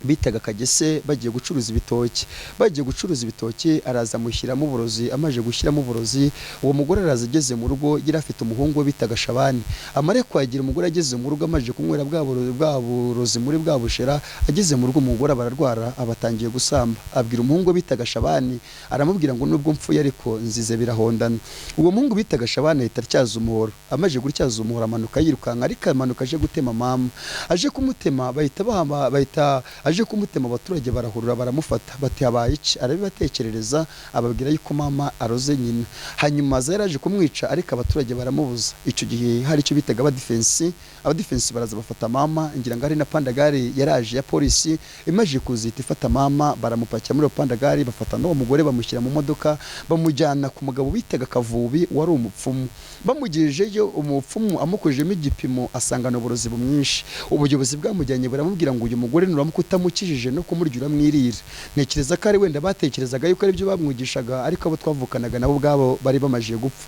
Bitaga Kagese, bagiye gucuruza ibitoki. Bagiye gucuruza ibitoki, araza amushyiramo uburozi. Amaze gushyiramo uburozi, uwo mugore araza ageze mu rugo, yari afite umuhungu we bitaga Shabani. Amare kwagira umugore ageze mu rugo, amaze kunywera bwa burozi muri bwa bushera, ageze mu rugo umugore bararwara, abatangiye gusamba. Abwira umuhungu we bitaga Shabani, aramubwira ngo nubwo mpfuye ariko nzize birahondana. Uwo muhungu bitaga Shabani ahita atyaza umuhoro. Amaze gutyaza umuhoro, amanuka yirukanka, ariko amanuka aje gutema mama. Aje kumutema, bahita bahama, bahita aje kumutema, abaturage barahurura baramufata, bati habaye iki? Arabibatekerereza, ababwira yuko mama aroze nyina. Hanyuma aza yaraje kumwica, ariko abaturage baramubuza. Icyo gihe hari icyo bitaga abadifensi. Abadifensi baraza bafata mama, ngira ngo ari na pandagari yaraje ya polisi. Imaze kuzita ifata mama, baramupakira muri iyo pandagari, bafata n'uwo mugore bamushyira mu modoka, bamujyana ku mugabo bitaga Kavubi wari umupfumu. Bamugejejeyo, umupfumu amukojemo igipimo asangana uburozi bumwinshi. Ubuyobozi bwamujyanye buramubwira ngo uyu mugore nuramuka utamukijije no kumurya uramwirira. Ntekereza ko ari wenda batekerezaga yuko aribyo bamwigishaga, ariko abo twavukanaga nabo ubwabo bari bamajije gupfa.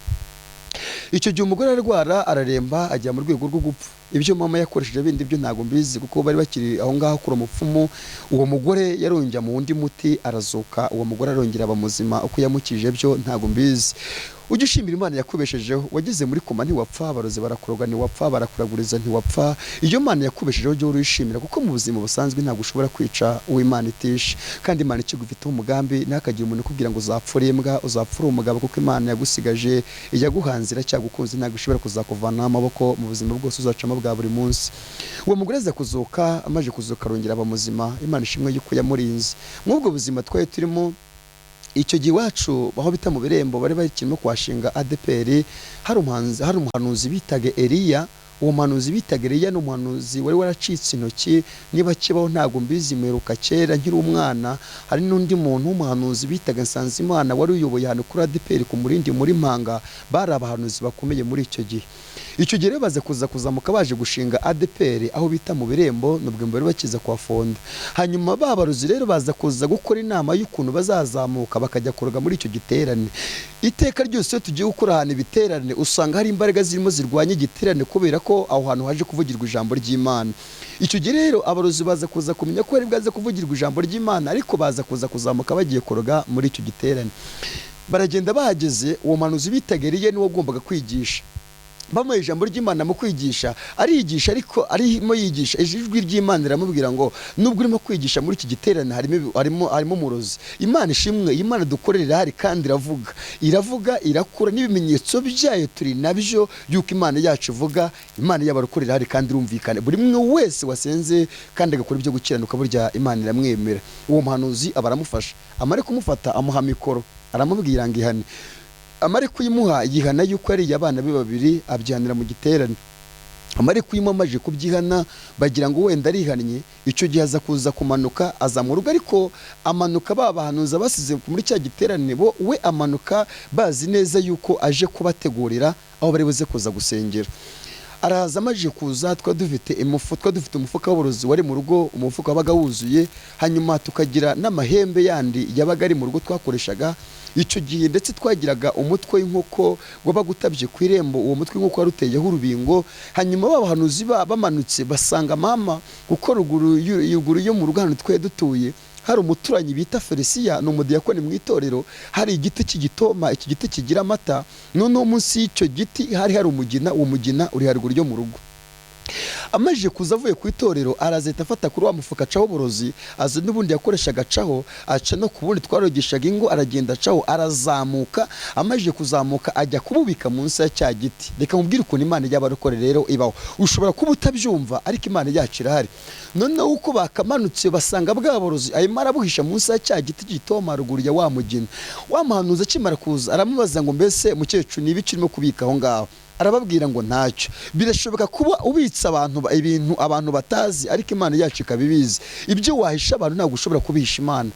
Icyo gihe umugore ararwara, araremba, ajya mu rwego rwo gupfa. Ibyo mama yakoresheje bindi byo ntabwo mbizi, kuko bari bakiri aho ngaho kuri umupfumu. Uwo mugore yarongera mu wundi muti arazuka, uwo mugore arongera aba muzima. Uko yamukije byo ntabwo mbizi. Ujye ushimira Imana yakubeshejeho. Wageze muri koma ntiwapfa, abarozi barakuroga ntiwapfa, barakuraguriza ntiwapfa. Iyo Imana yakubeshejeho ujye urishimira, kuko mu buzima busanzwe ntabwo ushobora kwica uwo Imana itishe. Kandi Imana ikigufiteho umugambi, ntihakagire umuntu ukubwira ngo uzapfura imbwa, uzapfura umugabo, kuko Imana yagusigaje, iyaguhanze iracyagukunze, ntabwo ishobora kuzakuvanaho amaboko mu buzima bwose uzacamo bwa buri munsi. Uwo mugore aza kuzuka, amaze kuzuka arongera aba muzima. Imana ishimwe yuko yamurinze. Mw'ubwo buzima twari turimo icyo gihe, iwacu aho bita mu Birembo bari bakirimo kuhashinga ADPR, hari umuhanzi, hari umuhanuzi bitaga Eliya. Uwo muhanuzi bitaga Eliya ni umuhanuzi wari waracitse intoki, niba kibaho ntabwo mbizi, mperuka kera nkiri umwana. Hari n'undi muntu w'umuhanuzi bitaga Nsanzimana wari uyoboye ahantu kuri ADPR ku Murindi muri Mpanga. Bari abahanuzi bakomeye muri icyo gihe. Icyo gihe rero baza kuza kuzamuka baje gushinga ADPR aho bita mu Birembo, nubwo bari bakiza kwa Fonda. Hanyuma babaruzi rero baza kuza gukora inama y'ukuntu bazazamuka bakajya kuroga muri icyo giterane. Iteka ryose iyo tugiye gukora ahantu ibiterane, usanga hari imbaraga zirimo zirwanya igiterane, kubera ko aho hantu haje kuvugirwa ijambo ry'Imana. Icyo gihe rero abarozi baza kuza kumenya ko hari bwaze kuvugirwa ijambo ry'Imana, ariko baza kuza kuzamuka bagiye kuroga muri icyo giterane. Baragenda bahageze, uwo muhanuzi bitaga Eliya niwe wagombaga kwigisha. Bamuha ijambo ry'Imana mu kwigisha, arigisha, ariko arimo yigisha ijwi ry'Imana riramubwira ngo nubwo urimo kwigisha muri iki giterane harimo umurozi. Imana ishimwe, Imana dukorera irahari kandi iravuga, iravuga, irakura, n'ibimenyetso byayo turi nabyo yuko Imana yacu ivuga. Imana y'abarokore irahari kandi irumvikana. Buri umwe wese wasenze kandi agakora ibyo gukiranuka, burya Imana iramwemera. Uwo muhanuzi aba aramufasha, amare kumufata amuha mikoro, aramubwira ngo ihane. Amare kuyimuha yihana yuko yariye abana be babiri, abyihanira mu giterane. Amare kuyimuha, amaze kubyihana, bagira ngo wenda arihannye. Icyo gihe aza kuza kumanuka aza mu rugo, ariko amanuka ba bahanuza basize muri cya giterane, bo we amanuka bazi neza yuko aje kubategurira aho bari buze kuza gusengera. Araza, amaze kuza, twari dufite umufuka w'uburozi wari mu rugo, umufuka wabaga wuzuye, hanyuma tukagira n'amahembe yandi yabaga ari mu rugo twakoreshaga icyo gihe. Ndetse twagiraga umutwe w'inkoko wabaga utabye ku irembo, uwo mutwe w'inkoko wari uteyeho urubingo. Hanyuma babahanuzi bamanutse basanga mama, kuko ruguru yo mu rugo ahantu twari dutuye hari umuturanyi bita Felisia, ni umudiyakoni mu itorero, hari igiti cy'igitoma, iki giti kigira amata. Noneho munsi y'icyo giti hari hari umugina, uwo mugina uri haruguru yo mu rugo. Amaze kuza avuye ku itorero, arazahita afata kuri wa mufuka acaho uburozi, aza n'ubundi yakoreshaga acaho, aca no ku bundi twarogeshaga ingo, aragenda acaho, arazamuka. Amaze kuzamuka ajya kububika munsi ya cya giti. Reka mubwire ukuntu Imana y'abarokore rero ibaho. Ushobora kuba utabyumva, ariko Imana yacu irahari. Noneho uko bakamanutse basanga bwa burozi arimo arabuhisha munsi ya cya giti gitoma ruguru ya wa mugina. Wa muhanuzi akimara kuza aramubaza ngo mbese mukecuru ni ibiki urimo kubika aho ngaho? Arababwira ngo ntacyo. Birashoboka kuba ubitsa abantu ibintu abantu batazi, ariko Imana yacu ikaba ibizi. Ibyo wahisha abantu ntabwo ushobora kubihisha Imana.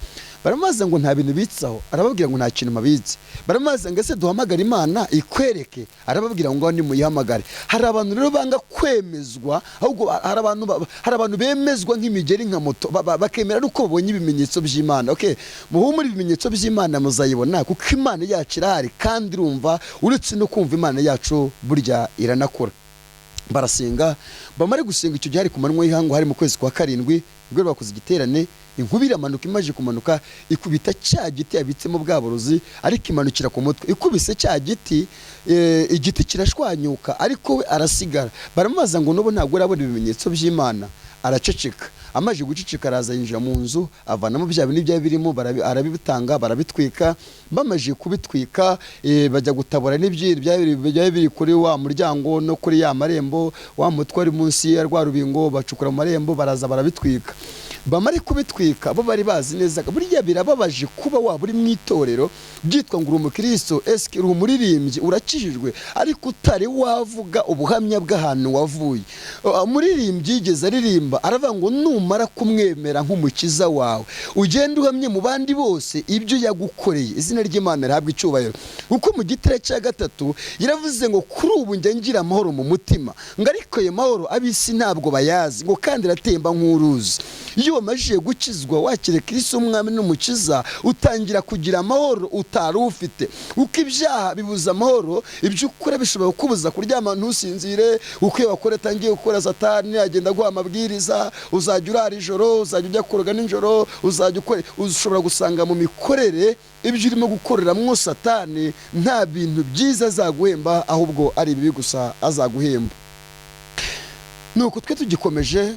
Baramubaza ngo nta bintu bitsaho, arababwira ngo nta kintu mabitse. Baramubaza ngo ese duhamagare Imana ikwereke? Arababwira ngo nimuyihamagare. Hari abantu rero banga kwemezwa, ahubwo hari abantu bemezwa nk'imigeri nka moto, bakemera uko babonye ibimenyetso by'Imana. Okay, muhumure, ibimenyetso by'Imana muzayibona, kuko Imana yacu irahari kandi irumva. Uretse no kumva, Imana yacu burya iranakora. Barasenga, bamare gusenga, icyo gihe hari ku manywa y'ihangu, hari mu kwezi kwa karindwi, nibwo bakoze igiterane. Inkuba iramanuka, imaze kumanuka ikubita cya giti yabitsemo bwa burozi, ariko imanukira ku mutwe. Ikubise cya giti, igiti kirashwanyuka, ariko we arasigara. Baramubaza ngo: "N'ubu ntabwo urabona ibimenyetso by'Imana?" Araceceka. Amaze guceceka, araza yinjira mu nzu, avanamo bya bintu byari birimo, arabitanga, barabitwika. Bamaze kubitwika, bajya gutabura n'ibyi byari biri kuri wa muryango no kuri ya marembo, wa mutwe wari munsi ya rwa rubingo, bacukura mu marembo, baraza barabitwika. Bamare kubitwika, bo bari bazi neza. Burya birababaje kuba waba uri mu itorero, byitwa ngo uri umukristo, esike uri umuririmbyi, urakijijwe, ariko utari wavuga ubuhamya bw'ahantu wavuye. Umuririmbyi yigeze aririmba, aravuga ngo numara kumwemera nk'umukiza wawe, ugende uhamye mu bandi bose ibyo yagukoreye. Izina ry'Imana rihabwa icyubahiro, kuko mu gitare cya gatatu yaravuze ngo: "Kuri ubu njya ngira amahoro mu mutima," ngo ariko ayo mahoro ab'isi ntabwo bayazi, ngo kandi iratemba nk'uruzi. Iyo wamajije gukizwa, wakira Kristo umwami n'umukiza, utangira kugira amahoro utari ufite, kuko ibyaha bibuza amahoro. Ibyo ukora bishobora kukubuza kuryama ntusinzire, uko iyo wakora atangiye gukora, Satani agenda aguha amabwiriza: uzajya urara ijoro, uzajya ujya kuroga nijoro, uzajya ukora. Ushobora gusanga mu mikorere ibyo urimo gukoreramwo Satani nta bintu byiza azaguhemba, ahubwo ari ibibi gusa azaguhemba. Nuko twe tugikomeje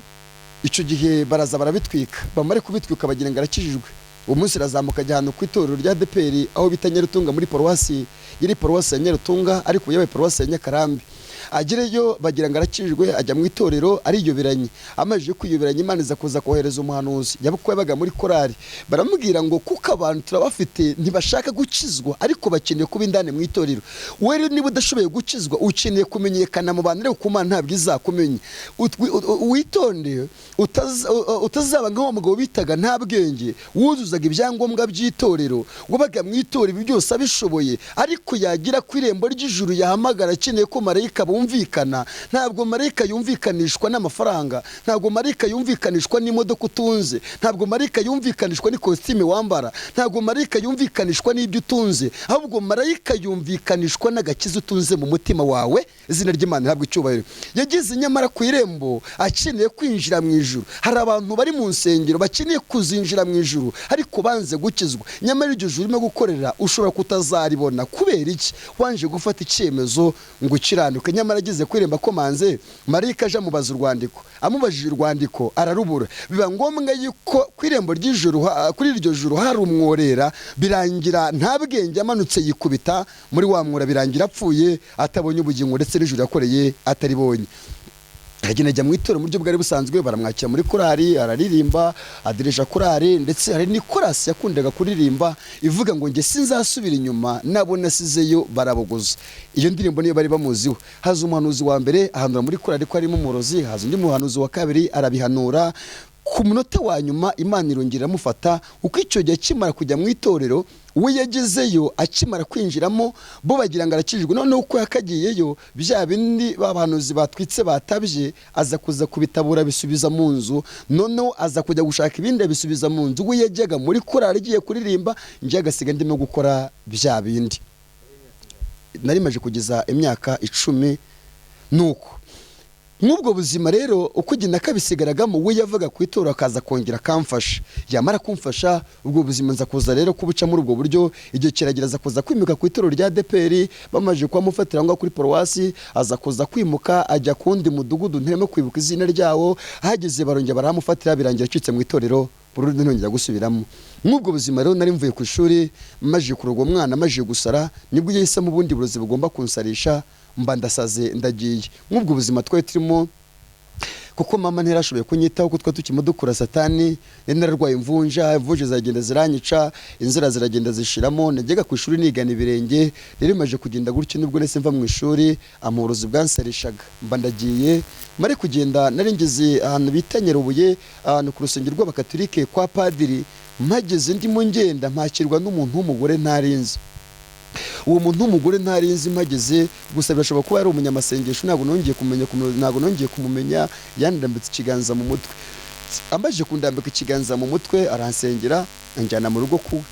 icyo gihe, baraza barabitwika. Bamare kubitwika, bagira ngo arakijijwe. Uwo munsi arazamuka, ajya ahantu ku itorero rya ADEPR, aho bita Nyarutunga, muri paruwasi, yari paruwasi ya Nyarutunga, ariko ubu yabaye paruwasi ya Nyakarambi. Agereyo, bagira ngo arakijijwe, ajya mu itorero ariyoberanye. Amaze kwiyoberanya, Imana iza kuza kohereza umuhanuzi yabaga yabaga muri korari. Baramubwira ngo: "Kuko abantu turabafite, ntibashaka gukizwa, ariko bakeneye kuba indani mu itorero. Wowe rero niba udashoboye gukizwa, ukeneye kumenyekana mu bantu, ariko ku Mana ntabwo izakumenya. Witonde utazaba nk'uwo mugabo bitaga Nta Bwenge, wuzuzaga ibyangombwa by'itorero, wabaga mu itorero, ibi byose abishoboye, ariko yagira ku irembo ry'ijuru, yahamagara akeneye ko marayika bumvikana. Ntabwo marayika yumvikanishwa n'amafaranga, ntabwo marayika yumvikanishwa n'imodoka utunze, ntabwo marayika yumvikanishwa n'ikositime wambara, ntabwo marayika yumvikanishwa n'ibyo utunze, ahubwo marayika yumvikanishwa n'agakiza utunze mu mutima wawe." Izina ry'Imana rihabwa icyubahiro. Yageze nyamara ku irembo akeneye kwinjira mu ijuru. Hari abantu bari mu nsengero bakeneye kuzinjira mu ijuru, ariko banze gukizwa. Nyamara iryo juru urimo gukorera ushobora kutazaribona. Kubera iki? Wanje gufata icyemezo ngo ukiranuke. Nyamara ageze ku irembo akomanze, marayika aje amubaza urwandiko. Amubajije urwandiko ararubura. Biba ngombwa yuko ku irembo ry'ijuru kuri iryo juru hari umworera. Birangira Nta Bwenge amanutse yikubita muri wa mwora, birangira apfuye atabonye ubugingo, ndetse n'ijuru yakoreye ataribonye. Aragenda ajya mu itorero mu buryo bwari busanzwe, baramwakira muri korari, araririmba, adirisha korari. Ndetse hari n'ikorasi yakundaga kuririmba ivuga ngo: "Njye sinzasubira inyuma, nabo nasizeyo barabogoza." Iyo ndirimbo niyo bari bamuziho. Haza umuhanuzi wa mbere, ahanura muri korari ko harimo umurozi. Haza undi muhanuzi wa kabiri, arabihanura. Ku munota wa nyuma Imana irongera iramufata, uko icyo gihe akimara kujya mu itorero, we yagezeyo akimara kwinjiramo, bo bagira ngo arakijijwe. Noneho uko yakagiyeyo, bya bindi babahanuzi batwitse batabye, aza kuza kubitabura, bisubiza mu nzu. Noneho aza kujya gushaka ibindi, abisubiza mu nzu. We yajyaga muri korari agiye kuririmba, njye agasiga ndimo gukora bya bindi. Nari maje kugeza imyaka 10. Nuko nk'ubwo buzima rero uko ugenda kabisigaragamo, we yavaga ku itorero akaza kongera akamfasha. Yamara kumfasha, ubwo buzima nza kuza rero kubuca muri ubwo buryo. Igihe kiragera aza kuza kwimuka ku itorero rya ADEPR. Bamaze kubamufatira aho ngaho kuri paruwasi, aza kuza kwimuka ajya ku wundi mudugudu ntarimo kwibuka izina ryawo. Ahageze barongera barahamufatira, birangira acitse mu itorero burundu, ntongera gusubiramo. Nk'ubwo buzima rero, nari mvuye ku ishuri, maje kuroga umwana, maje gusara, nibwo yahisemo ubundi burozi bugomba kunsarisha, mba ndasaze, ndagiye. Nk'ubwo buzima twari turimo, kuko mama ntiyarashoboye kunyitaho, kuko twari tukirimo dukura Satani. Nari nararwaye imvunja, imvunja ziragenda ziranyica, inzira ziragenda zishiramo. Najyaga ku ishuri nigana ibirenge. Rero bimaze kugenda gutyo, nibwo nahise mva mu ishuri, uburozi bwansarishaga, mba ndagiye. Mare kugenda, nari ngeze ahantu bita Nyarubuye, ahantu ku rusengero rw'Abakatolike kwa padiri. Mpageze ndimo ngenda, mpakirwa n'umuntu w'umugore ntarinzi. Uwo muntu w'umugore ntarinzi, mpageze gusa, birashoboka kuba yari umunyamasengesho, ntabwo nongeye kumenya, ntabwo nongeye kumumenya. Yandambitse ikiganza mu mutwe. Amajije kundambika ikiganza mu mutwe, aransengera, anjyana mu rugo kuwe.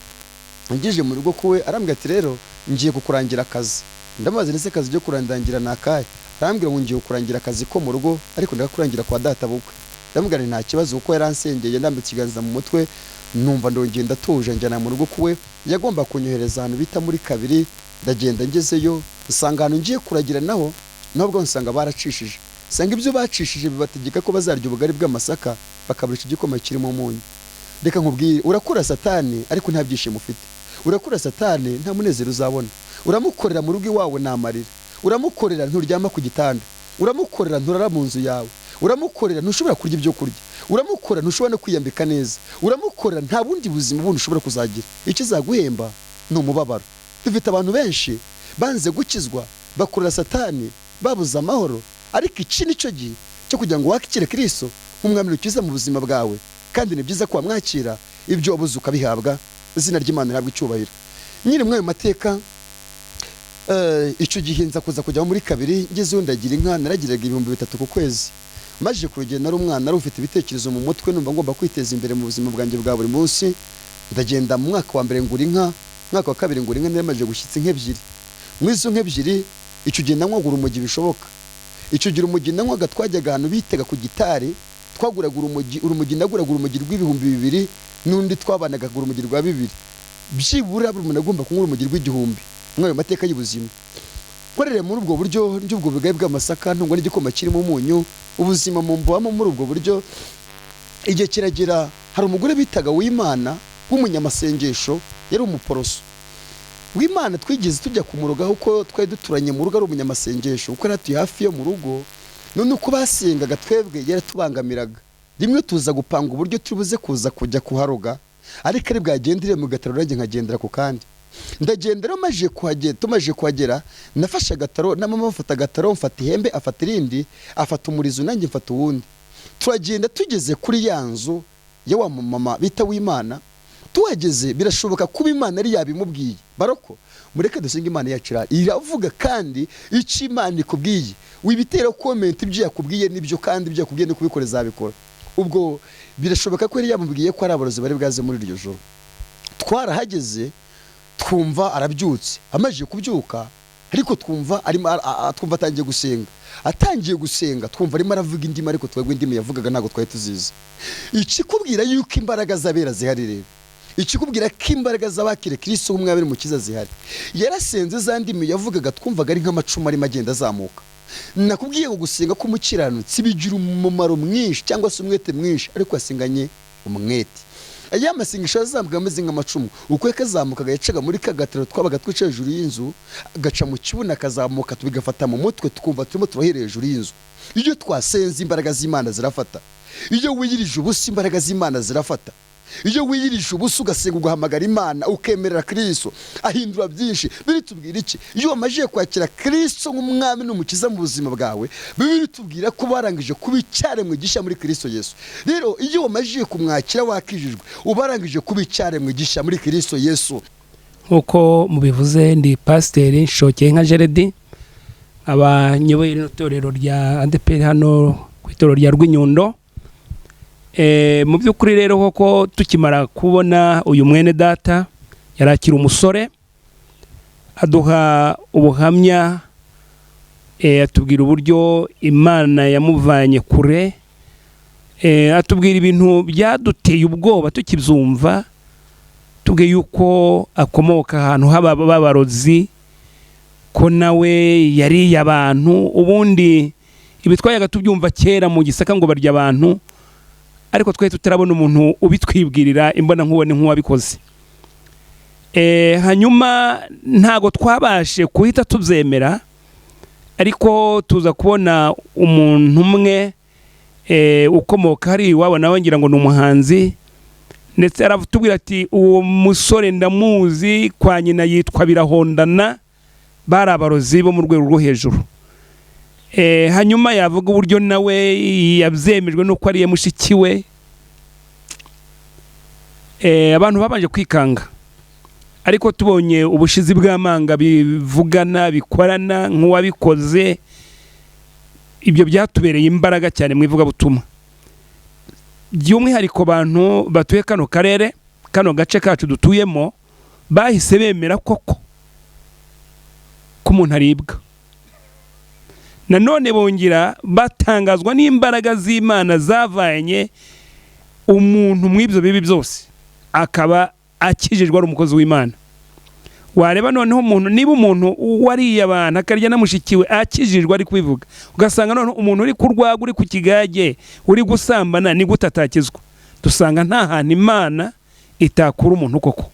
Angije mu rugo kuwe, arambwira ati: "Rero ngiye kukurangira akazi." Ndamubaza ndetse akazi byo kurandangira ni akahe? Arambwira ngo ngiye kurangira akazi ko mu rugo, ariko ndakakurangira kwa data bukwe. Ndamubwira nti nta kibazo, kuko yaransengeye ndambitse ikiganza mu mutwe, numva ndongeye ndatuje, njyana mu rugo kuwe. Yagomba kunyohereza ahantu bita muri kabiri. Ndagenda, ngezeyo nsanga ahantu ngiye kuragira naho nubwo nsanga baracishije, nsanga ibyo bacishije bibategeka ko bazarya ubugari bw'amasaka, bakaburisha igikoma kirimo umunyu. Reka nkubwire, urakura Satani ariko nta byishimo ufite, urakura Satani nta munezero uzabona, uramukorera mu rugo iwawe ni amarira, uramukorera nturyama ku gitanda, uramukorera nturara mu nzu yawe, uramukorera ntushobora kurya ibyo kurya, uramukorera ntushobora no kwiyambika neza, uramukorera nta bundi buzima bundi ushobora kuzagira. Icyo izaguhemba ni umubabaro. Dufite abantu benshi banze gukizwa, bakorera Satani, babuze amahoro. Ariko iki ni cyo gihe cyo kugira ngo wakire Kristo nk'umwami ukiza mu buzima bwawe, kandi ni byiza ko wamwakira, ibyo wabuze ukabihabwa. Izina ry'Imana rihabwa icyubahiro. Nyiri muri ayo mateka, icyo gihe nza kuza kujya muri kabiri. Ngezeyo ndagira inka, naragiraga 3000 ku kwezi. Maze kurugenda, nari umwana, nari ufite ibitekerezo mu mutwe, numva ngomba kwiteza imbere mu buzima bwanjye bwa buri munsi. Ndagenda, mu mwaka wa mbere ngura inka, mu mwaka wa kabiri ngura inka, nari maze gushyitsa inka ebyiri. Muri izo nka ebyiri, icyo gihe nanywaga urumogi bishoboka. Icyo gihe urumogi nanywaga, twajyaga ahantu bitaga ku gitari, twaguraga urumogi. Urumogi naguraga urumogi rw'ibihumbi 2000, n'undi twabanaga agura urumogi rwa 2000. Byibura buri muntu agomba kunywa urumogi rw'igihumbi. Muri ayo mateka y'ubuzima nkorere muri ubwo buryo ry'ubwo bugari bw'amasaka, ntungwa n'igikoma kirimo umunyu, ubuzima mumbamo muri ubwo buryo. Igihe kiragera, hari umugore bitaga Wimana w'umunyamasengesho, yari umuporoso Wimana. Twigeze tujya kumuroga kuko twari duturanye mu rugo, ari umunyamasengesho, kuko yari atuye hafi yo mu rugo. None uko basengaga twebwe yaratubangamiraga. Rimwe tuza gupanga uburyo turi buze kuza kujya kuharoga, ariko ari bwagendere mu gataro, nanjye nkagendera ku kandi. Ndagenda rero, maje kuhagera, tumaje kuhagera nafashe agataro na mama bafata agataro, mfata ihembe, afata irindi, afata umurizo, nanjye mfata uwundi. Turagenda, tugeze kuri ya nzu ya wa mama bita Wimana, tuhageze birashoboka kuba Imana ari yabimubwiye. Baroko mureke dusenge, Imana yacu iravuga, kandi icyo Imana ikubwiye wibitera comment, ibyo yakubwiye nibyo, kandi ibyo yakubwiye no kubikora izabikora. Ubwo birashoboka ko yari yamubwiye ko ari abarozi bari bwaze muri iryo joro. Twarahageze, twumva arabyutse. Amajije kubyuka ariko twumva arimo twumva atangiye gusenga. Atangiye gusenga, twumva arimo aravuga indimi, ariko twebwe indimi yavugaga ntabwo twari tuzizi. Ikikubwira yuko imbaraga z'abera zihari rero, ikikubwira ko imbaraga z'abakire Kristo nk'umwami n'umukiza zihari, yarasenze, za ndimi yavugaga twumvaga ari nk'amacumu arimo agenda azamuka. Nakubwiye ngo gusenga k'umukiranutsi bigira umumaro mwinshi cyangwa se umwete mwinshi, ariko yasenganye umwete. Aya masengesho yazamuka ameze nk'amacumu. Uko yakazamukaga, yacaga muri kagataro twabaga twicaye hejuru y'inzu, agaca mu kibuno akazamuka, tubigafata mu mutwe, tukumva turimo turahera hejuru y'inzu. Iyo twasenze imbaraga z'Imana zirafata. Iyo wiyirije ubusa imbaraga z'Imana zirafata. Iyo wiyirije ubusa ugasenga, ugahamagara Imana, ukemerera Kristo, ahindura byinshi. Biritubwira iki? Iyo wamajije kwakira Kristo nk'umwami n'umukiza mu buzima bwawe, Bibiliya itubwira ko barangije kuba icyaremwe gishya muri Kristo Yesu. Rero iyo wamajije kumwakira wakijijwe, uba warangije kuba icyaremwe gishya muri Kristo Yesu. Nk'uko mubivuze, ndi Pasiteri Nshokeye nka Jeredi, aba nyoboye rino torero rya ADEPR hano ku itorero rya Rwinyundo. Mu by'ukuri rero koko tukimara kubona uyu mwene data, yari akiri umusore, aduha ubuhamya, atubwira uburyo Imana yamuvanye kure, atubwira ibintu byaduteye ubwoba tukibyumva, tubwiye yuko akomoka ahantu haba b'abarozi, ko nawe yariye abantu. Ubundi ibi twajyaga tubyumva kera mu Gisaka ngo barya abantu, ariko twari tutarabona umuntu ubitwibwirira imbona nkubone nk'uwabikoze. Hanyuma ntago twabashe guhita tubyemera, ariko tuza kubona umuntu umwe ukomoka hari iwabo, nawe ngira ngo ni umuhanzi, ndetse aratubwira ati uwo musore ndamuzi, kwa nyina yitwa Birahondana, bari abarozi bo mu rwego rwo hejuru. Hanyuma yavuga uburyo nawe yabyemejwe n'uko ariye mushiki we. Abantu babanje kwikanga, ariko tubonye ubushizi bw'amanga, bivugana, bikorana nk'uwabikoze, ibyo byatubereye imbaraga cyane mu ivugabutumwa, by'umwihariko abantu batuye kano karere, kano gace kacu dutuyemo, bahise bemera koko. Ko umuntu aribwa. Nanone bongera batangazwa n'imbaraga z'Imana zavanye umuntu mu ibyo bibi byose, akaba akijijwe, ari umukozi w'Imana. Wareba noneho umuntu, niba umuntu wariye abantu, akarya na mushiki we, akijijwe, ari kubivuga, ugasanga noneho umuntu uri ku rwaga, uri ku kigage, uri gusambana, ni gute atakizwa? Dusanga nta hantu Imana itakura umuntu koko.